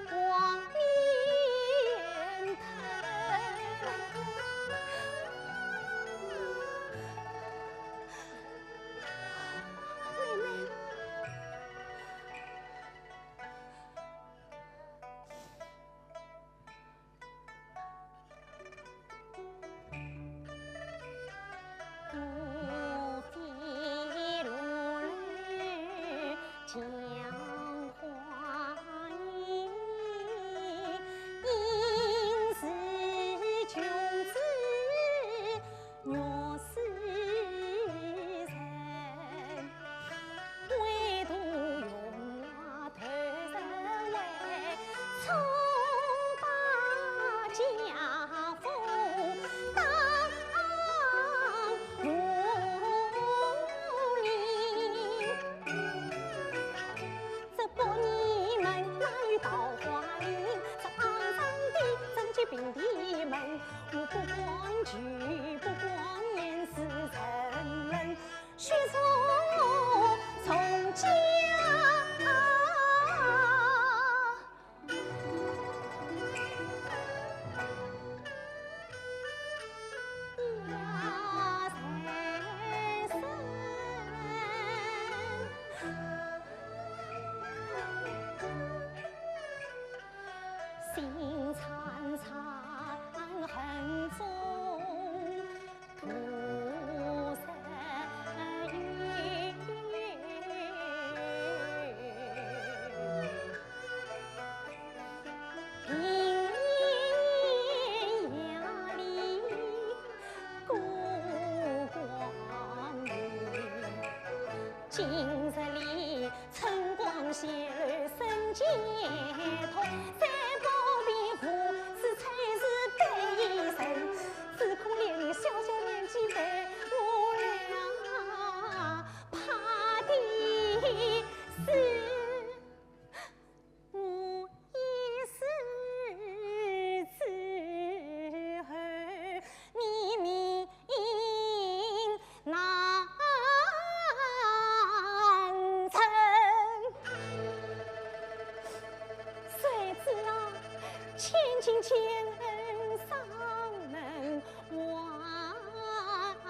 黄连吞。妹妹。 这八年门哪有桃花林？这肮脏的贞洁平地门，我不管穷不管严是人人许我从家。 心惨惨恨中今日里春光显露人间痛，三宝皮肤是才是悲人，只可怜你小小年纪被我俩怕的死。 我一死之后，你命难伸。谁知啊，千金千恩上门还，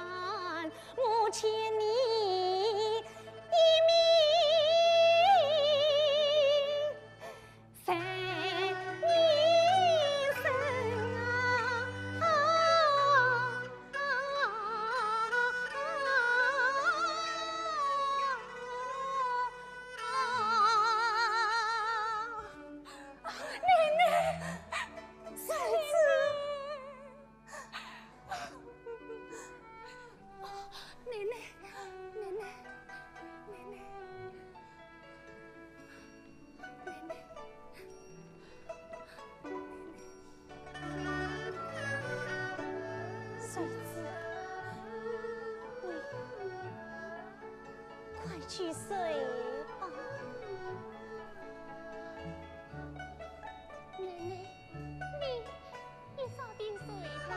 我欠你一命。 三年生啊，啊，啊，啊，啊。奶奶，奶奶。 奶奶，奶奶，奶奶，奶奶，奶奶。谁知，你快去睡吧。奶奶，你 你早点睡吧。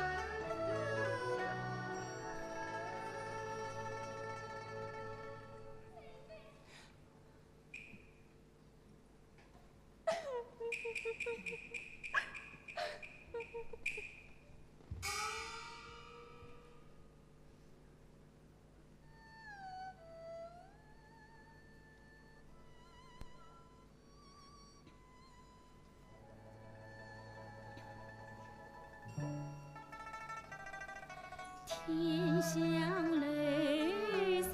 天香楼上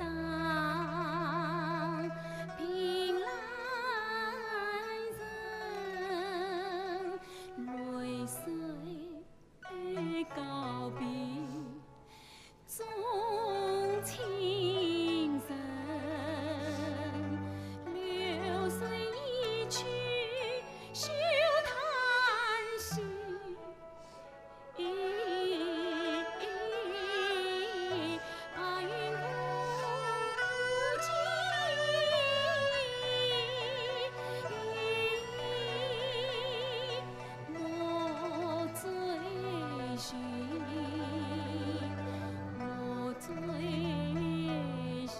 凭栏人，泪水告别 送亲人，流水一去休叹息。白云无际。 我追寻，我追寻。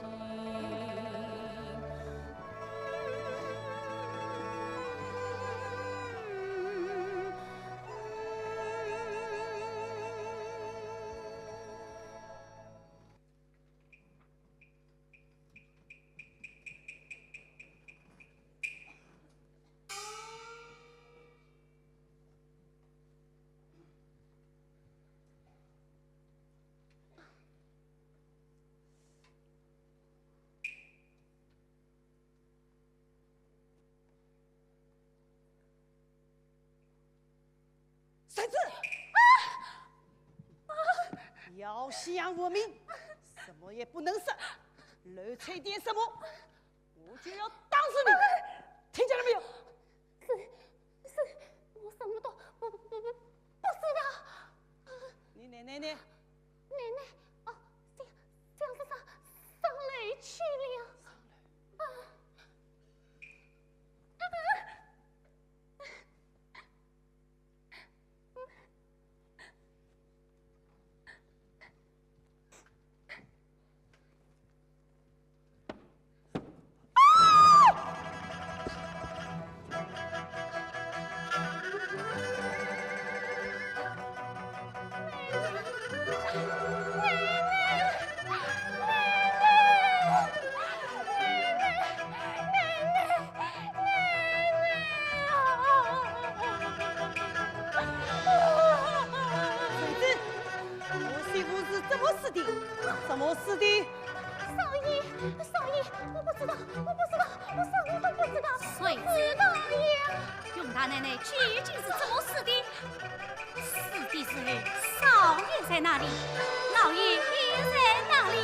谁知？啊！啊！要想活命，什么也不能说，漏吹点什么，我就要打死你，听见了没有？是，是，我什么都不，不，不，不知道。你奶奶呢？奶奶，哦，这样，这样子上，上楼去了。啊。 谁知我媳妇是怎么死的？怎么死的？少爷，少爷，我不知道，我不知道，我什么都不知道。谁知道呀？容大奶奶究竟是怎么死的？死的时候，少爷在哪里？老爷又在哪里？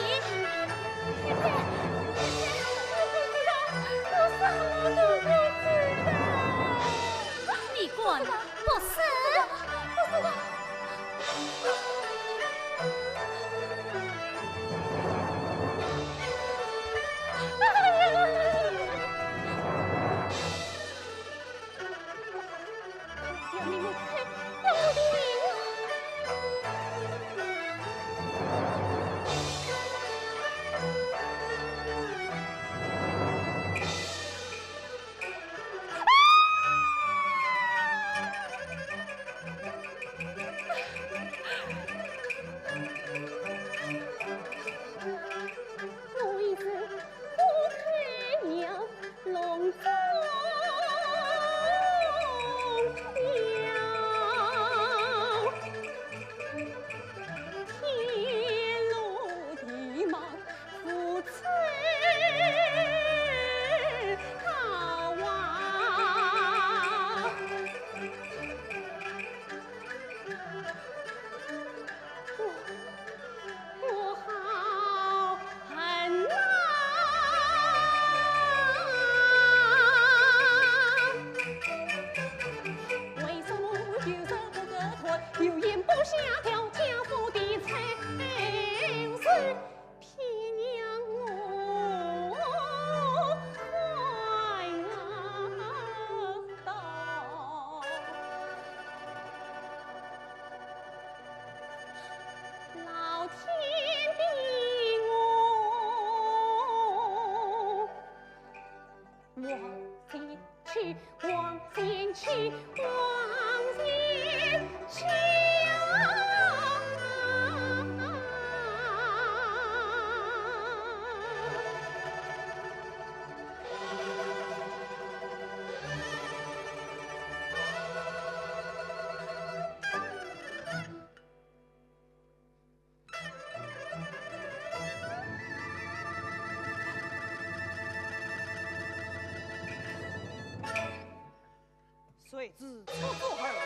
谁知出走而亡，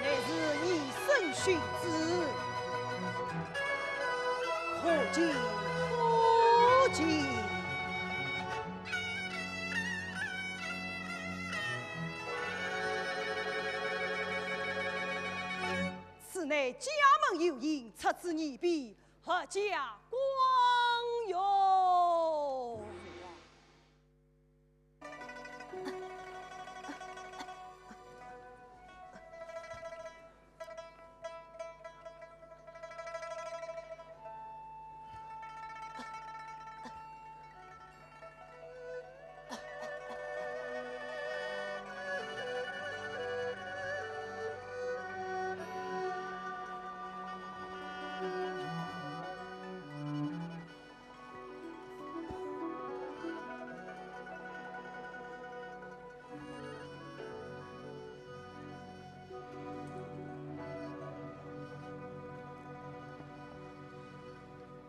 乃是你身殉之，可敬可敬。此乃家门有幸，出之而必，阖家光荣。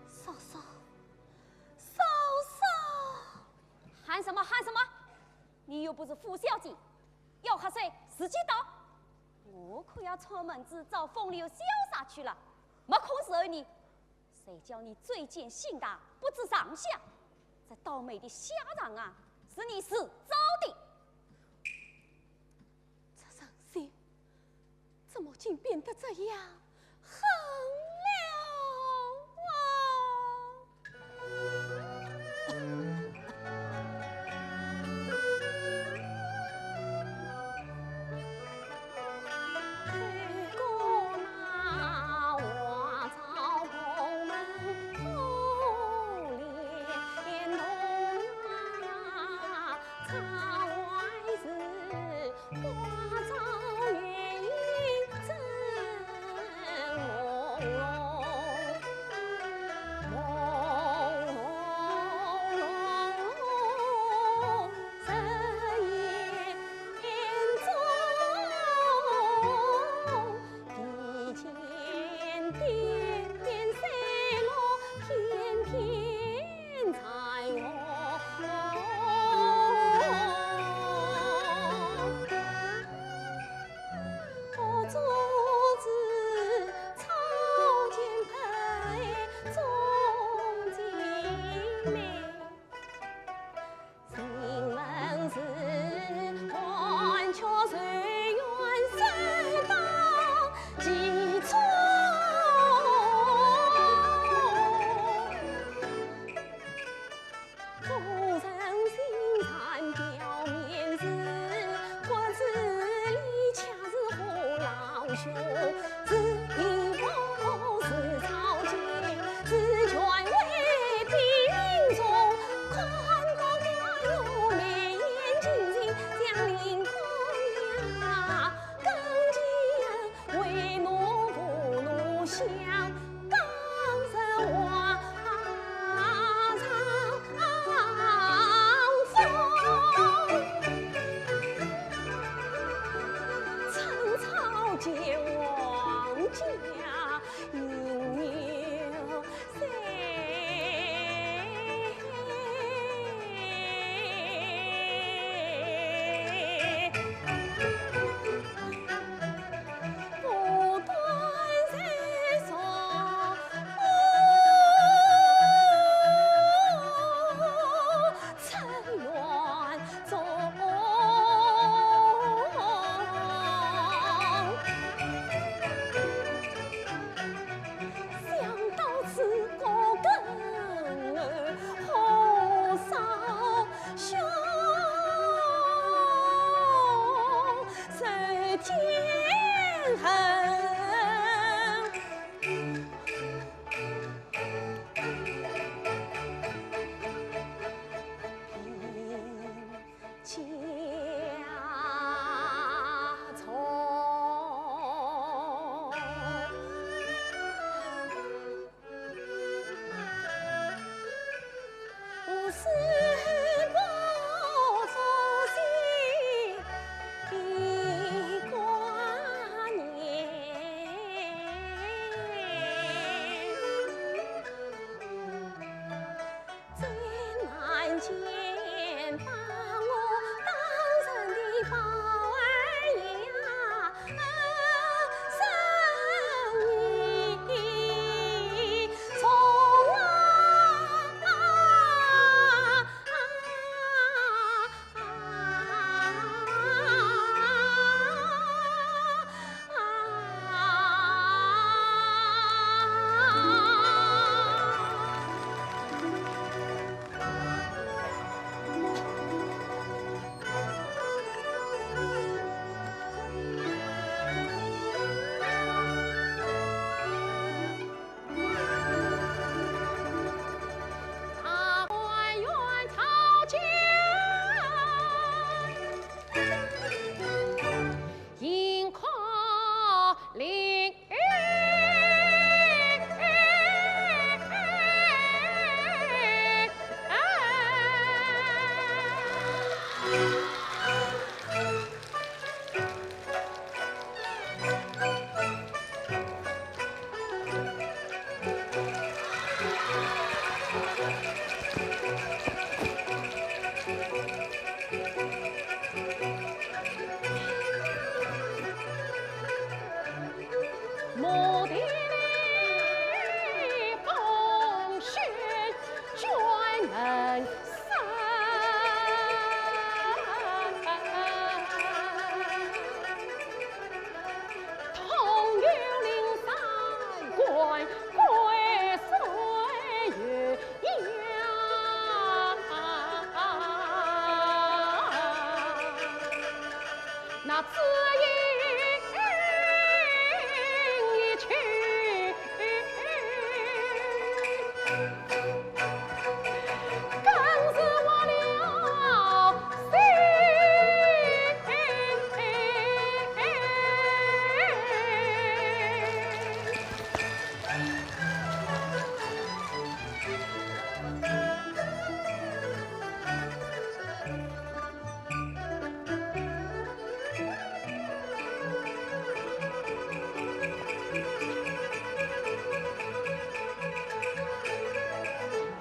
嫂嫂，嫂嫂！喊什么喊什么？你又不是傅小姐，要喝水自己倒。我可要串门子找风流潇洒去了，没空伺候你。 谁叫你嘴尖心大，不知上下？这倒霉的下场啊，是你自找的。这人心怎么竟变得这样狠了啊？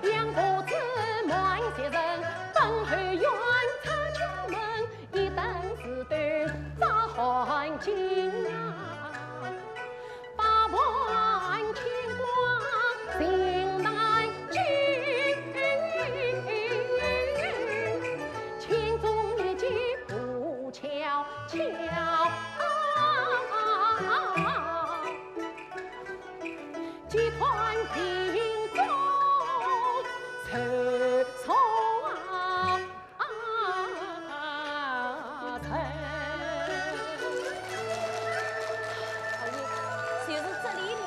两个姊妹三人，奔后院出家门，一等是对照汗巾啊。 百般牵挂心难尽，千种一计不悄悄。几番情衷受挫啊。 啊，就是这里了。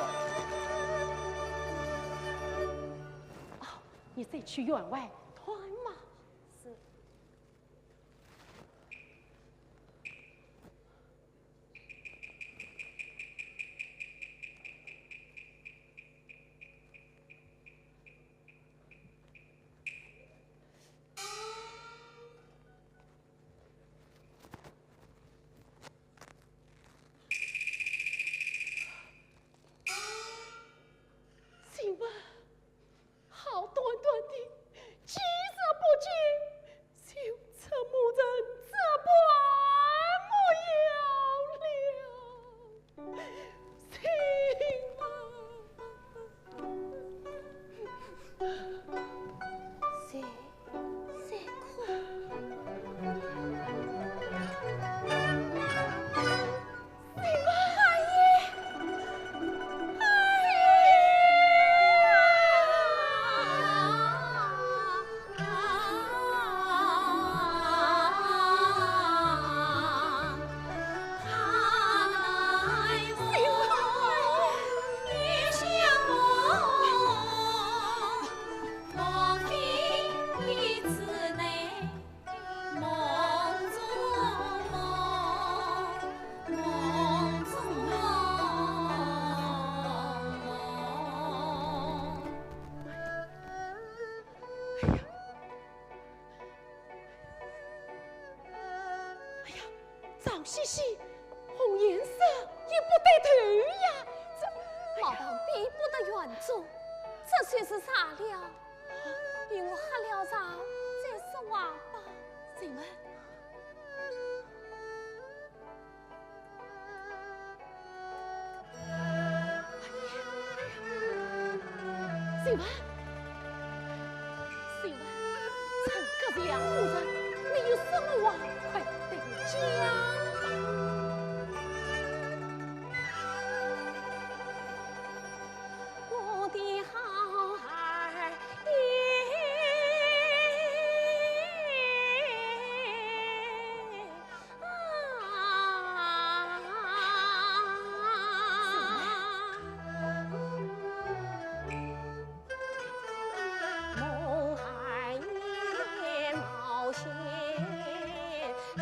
哦，你再去员外探嘛。是。 请问，好端端的，既然不见，就沉默成这般模样了。 谁？谁？谁哭？谁？阿姨！阿姨！ 哎呀，哎呀，脏兮兮，红颜色也不对头呀，这……毛宝比不得园中，这算是啥了？与我喝了茶再说话吧。怎么？ 媳妇，媳妇，陈家是两户人，你有什么话，快对我讲吧。我的好儿 梦儿也冒险来。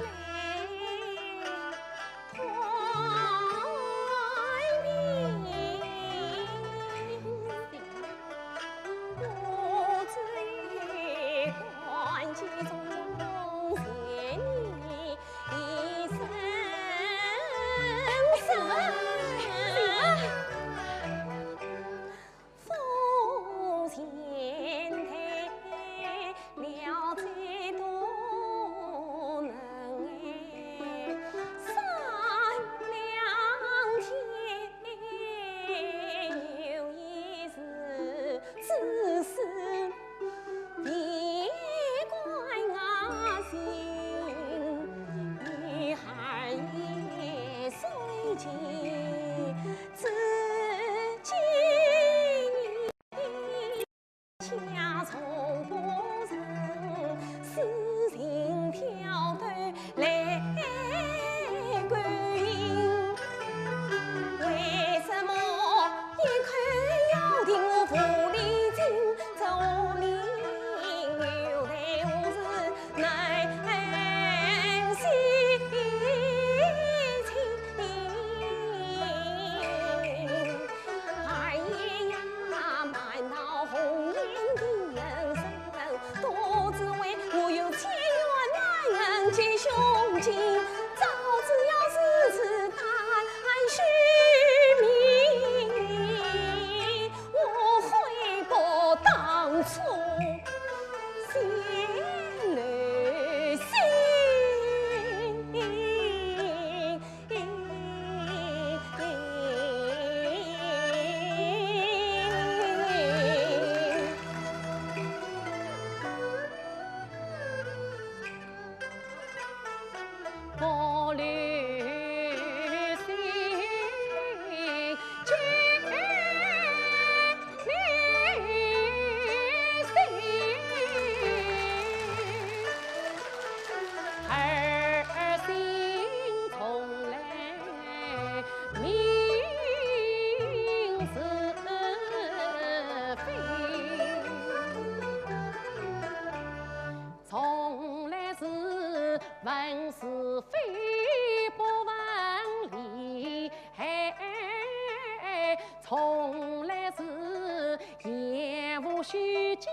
家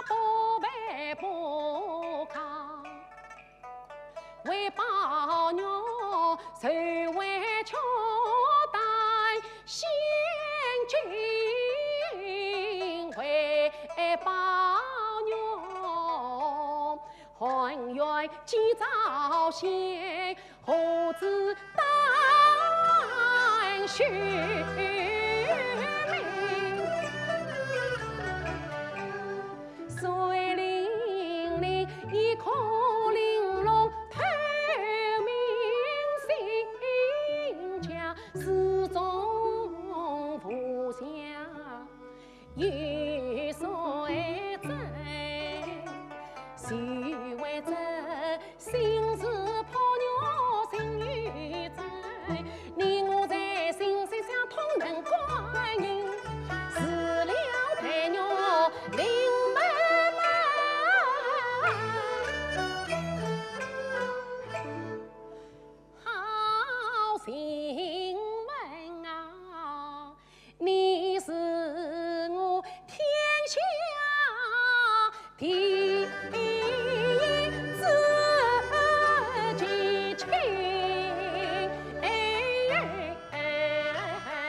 不卑不亢，为宝玉谁为穷担心惊，为宝玉 寒园几朝夕，何止丹须眉。水灵灵，一颗玲珑透明心窍，始终无瑕。 有谁知，谁会知，心事怕玉心有罪。你我在心心相通能感应，除了待玉临门门。 好心门啊，你是我天下第一知己亲。哎，哎，哎，哎。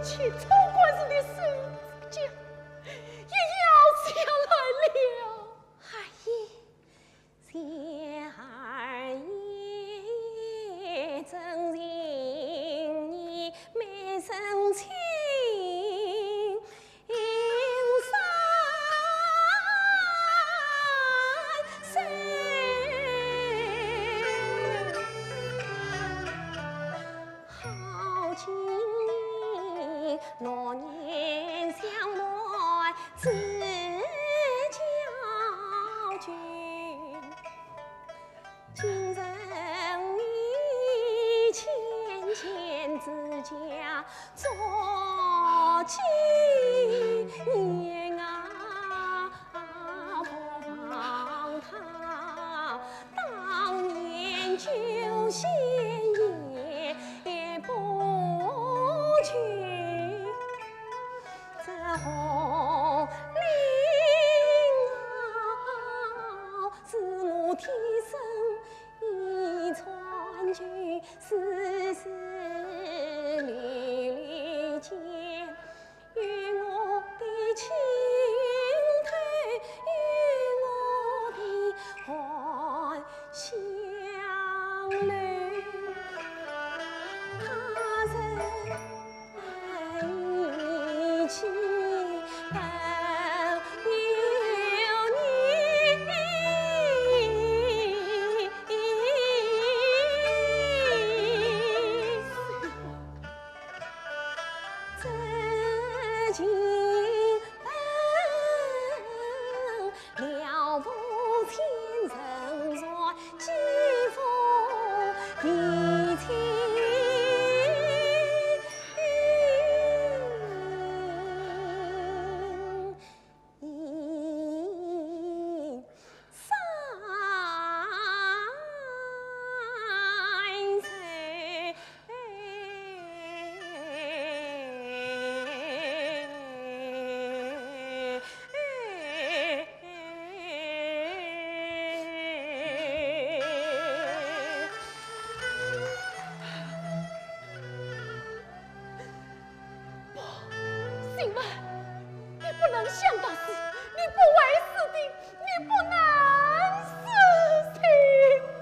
去，总管是你手指甲也咬下来了。哎呀，小二爷真情义，没人情。 不，媳妇，你不能想到死，你不会死的，你不能死，媳妇。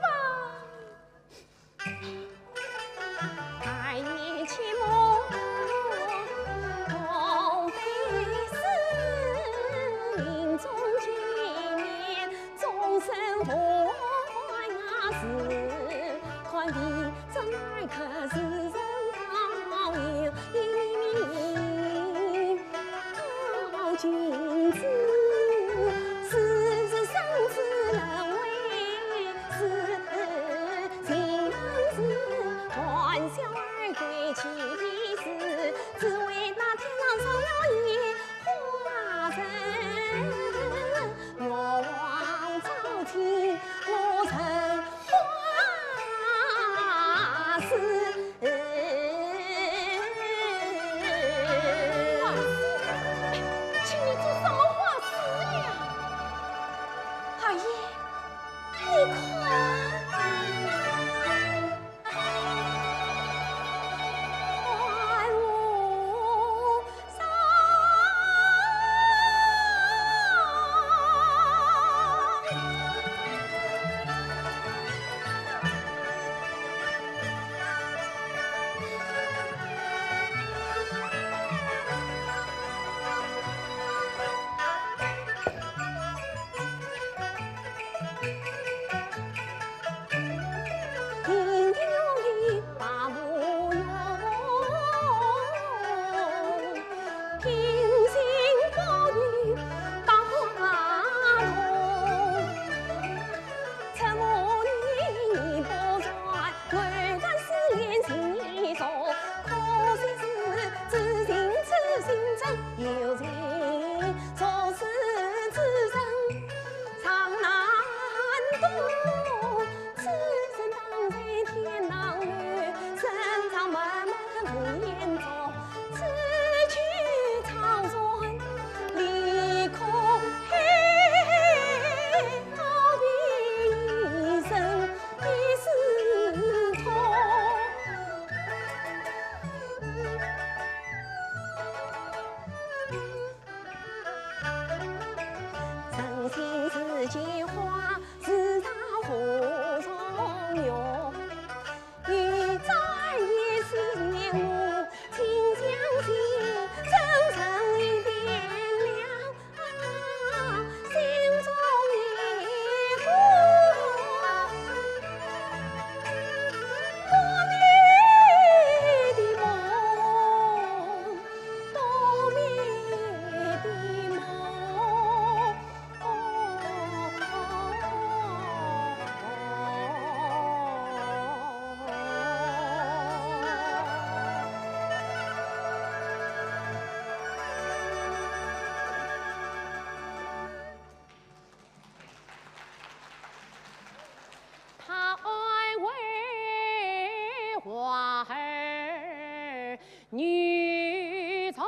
女从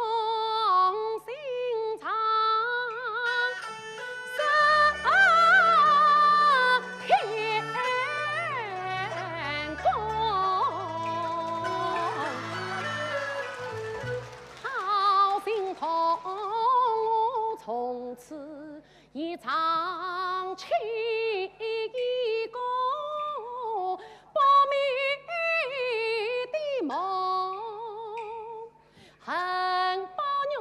心肠，是天公。好心痛，从此 一场清波不灭的梦，恨不愿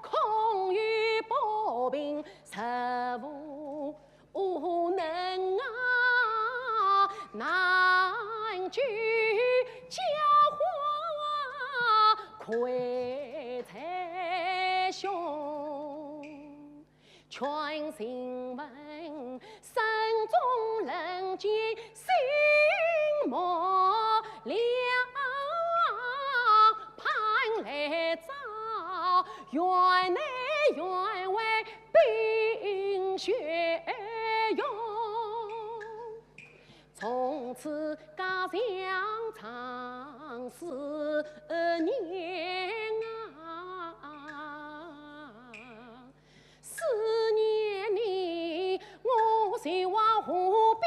空有薄冰，实无能啊，难救娇花愧在胸。 劝信问，山中人间心莫凉，盼来朝，园内园外冰雪融。从此家乡常思念啊。 思念你，我就往河边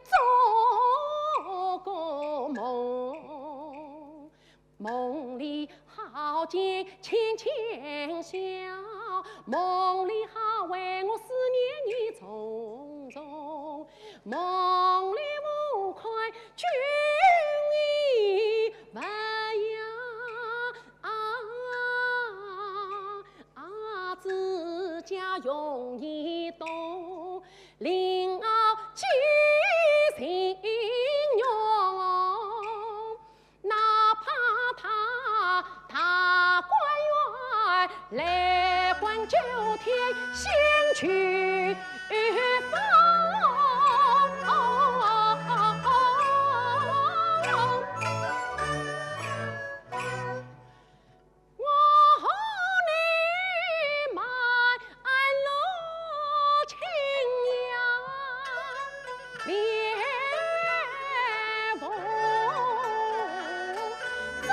做个梦。梦里好见浅浅笑，梦里好为我思念你重重。梦里无看君已不要啊。 啊，自家容易懂，令我寄情浓，哪怕他大观园来观九天星辰风。 我和你满路青杨，烈风中。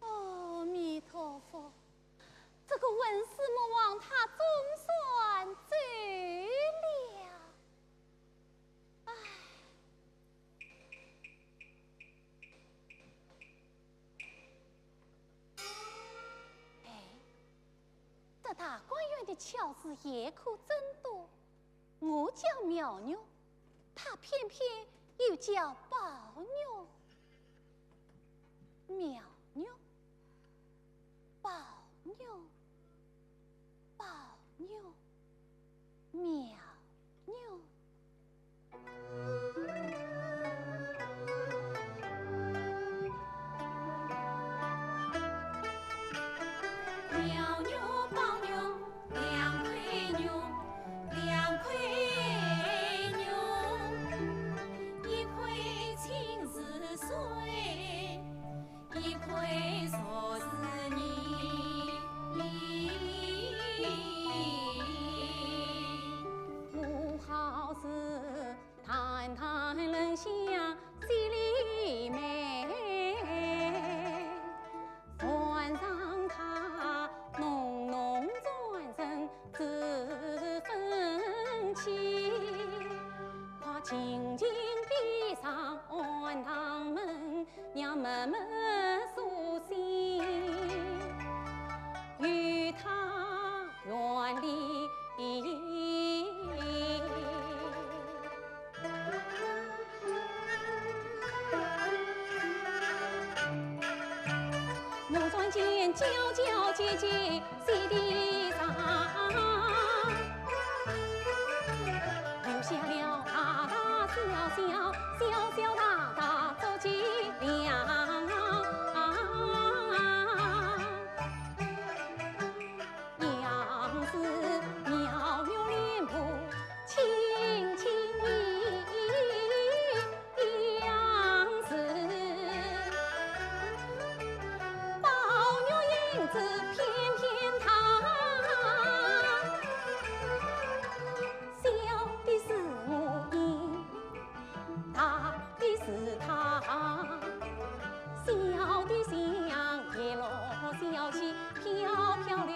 阿弥陀佛，这个混世魔王他总算走了。唉。哎，这大观园的巧事也可真多。 我叫妙玉，她偏偏又叫宝玉。妙玉，宝玉，宝玉，妙玉。 妙玉宝玉两块玉，两块玉，一块青似水，一块叫叫姐姐，喜地上，留下了大大小小，小小大大足迹两。样式描玉脸部，轻轻一样式，宝玉影子片片她。小的是我影，大的是她，小的像叶落小溪飘飘流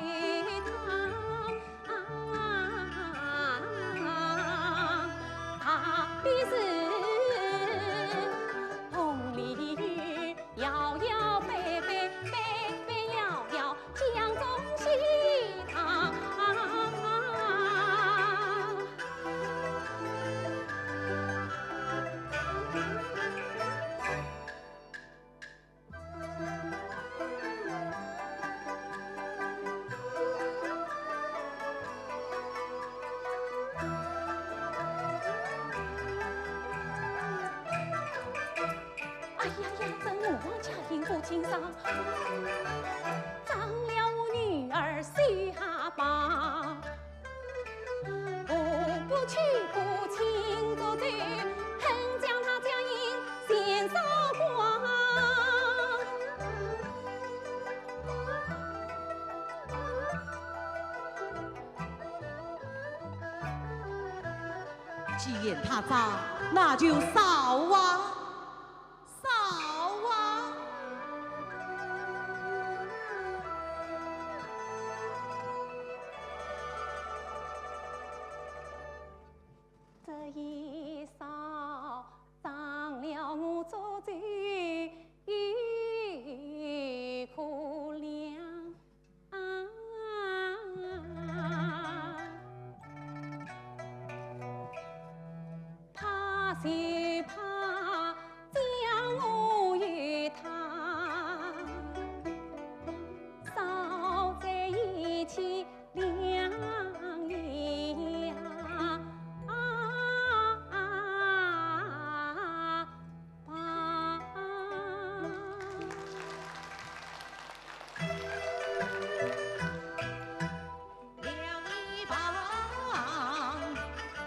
淌。 啊，大的是红鲤鱼，摇摇摆摆，摆摆摇摇，江中戏堂。 哎呀呀，这我王家幸福今朝，长了我女儿手下吧。 步步去步轻走走，恨将她佳音先扫光。既然她脏，那就扫啊！ 扫啊！这一扫，脏了我做贼又可怜。 啊，怕是怕将我与她扫在一起两样。啊，啊，啊，啊。 两一旁，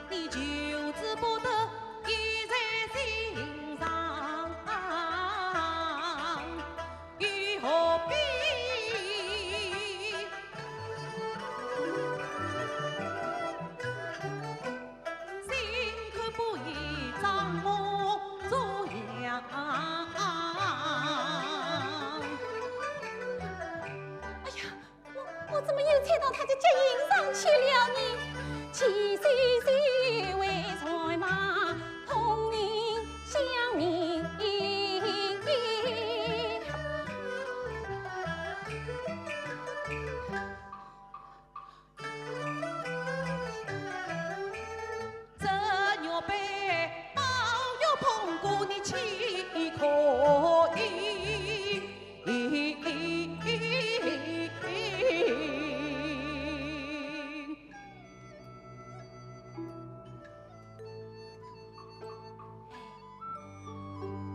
你求之不得，记在心上，又何必？心口不一，装模作样。哎呀，我，我怎么又踩到他的脚印上去了呢？这玉杯宝玉捧过，你岂可饮？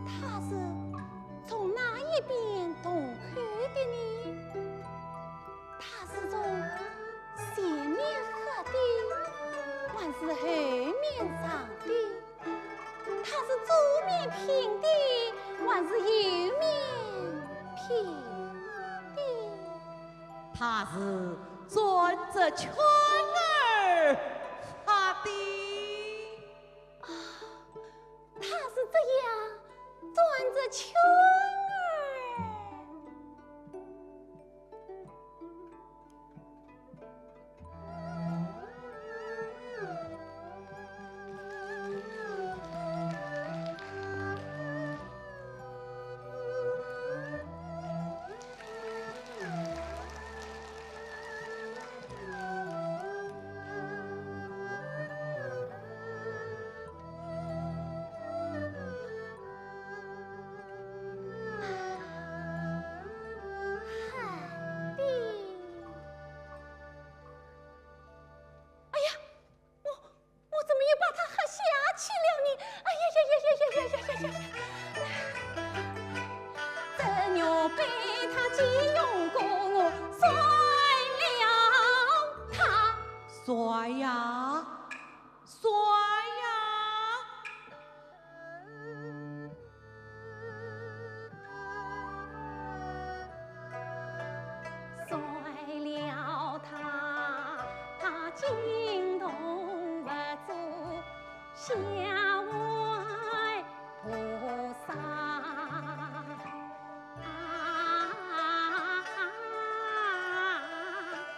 他是从哪一边动口的呢？他是从前面喝的，还是后面尝的？他是左面品的，还是右面品的？他是转着圈儿喝的。 啊，他是这样转着圈儿。算呀，算呀。算了他，他惊动佛祖，下位菩萨。啊，啊，啊，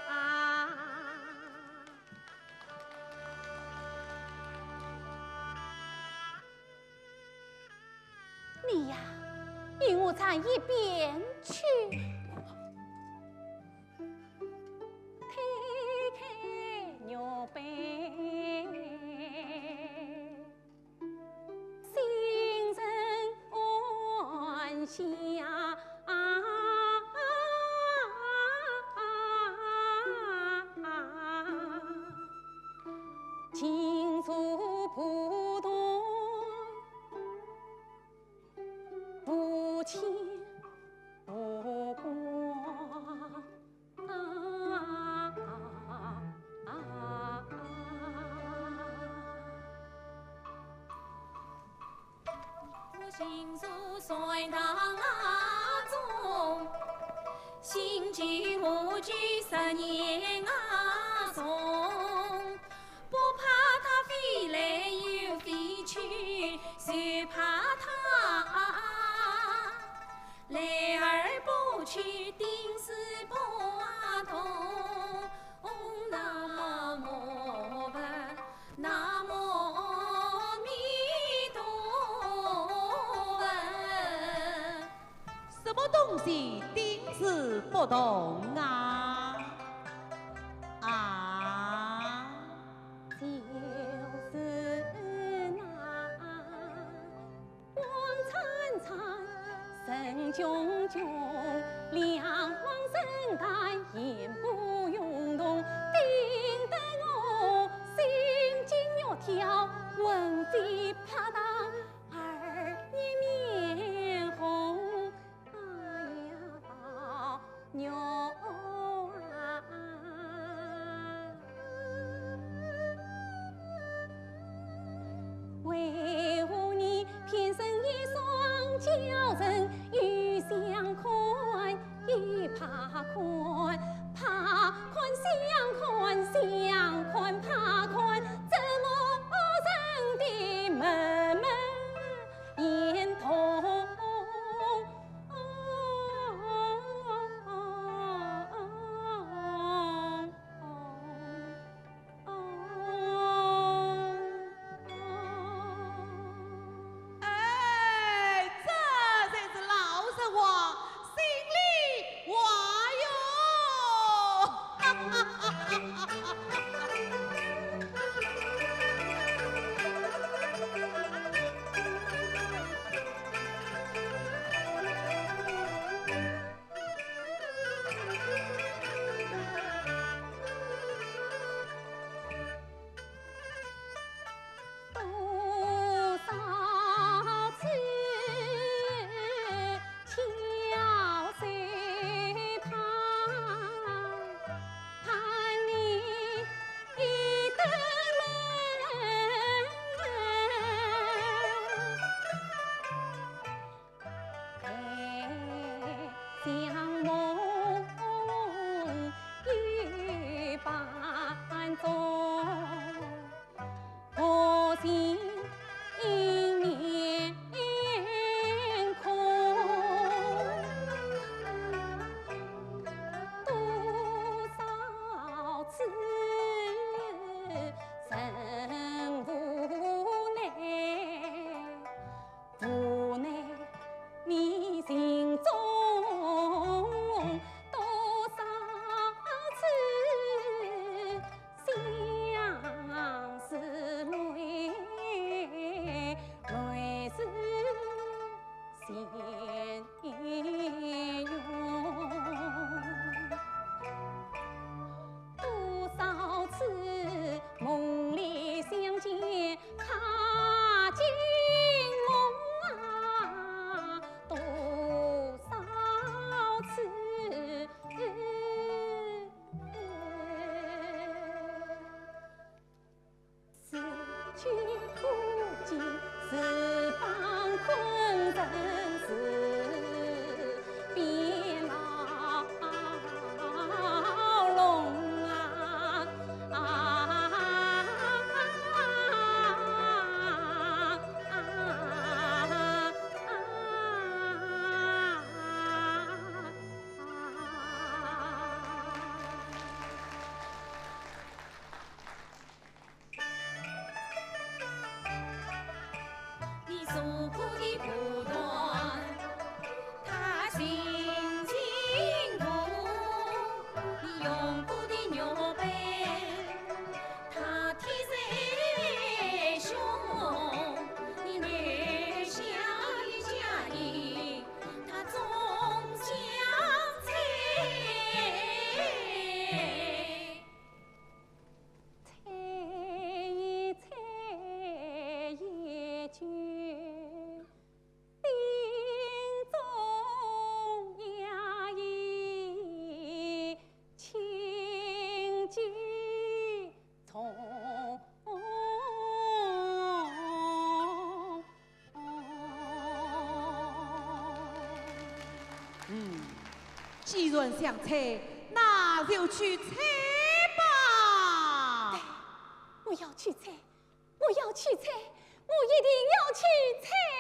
啊。 你呀，与我站一边去。推开玉杯，心神安详。 金珠不动，不牵不挂。 我行住山堂中，心惊我惧十年啊中，不怕他飞来又飞去，只怕他来而不去，定是不动。 南无佛，南无阿弥陀佛。什么东西定是不动啊？啊？就是那 光灿灿，神炯炯，亮晃神丹，言不由衷，顶得我心惊肉跳，魂飞魄荡，二爷面红。 哎呀，宝玉啊！为何你偏生一双娇人，又想看又怕看，怕看想看，想看怕看，折磨人的悶闷眼痛。 哎，这才是老实话，心里话哟。嗯，既然想猜，那就去猜吧。我要去猜，我要去猜，我一定要去猜。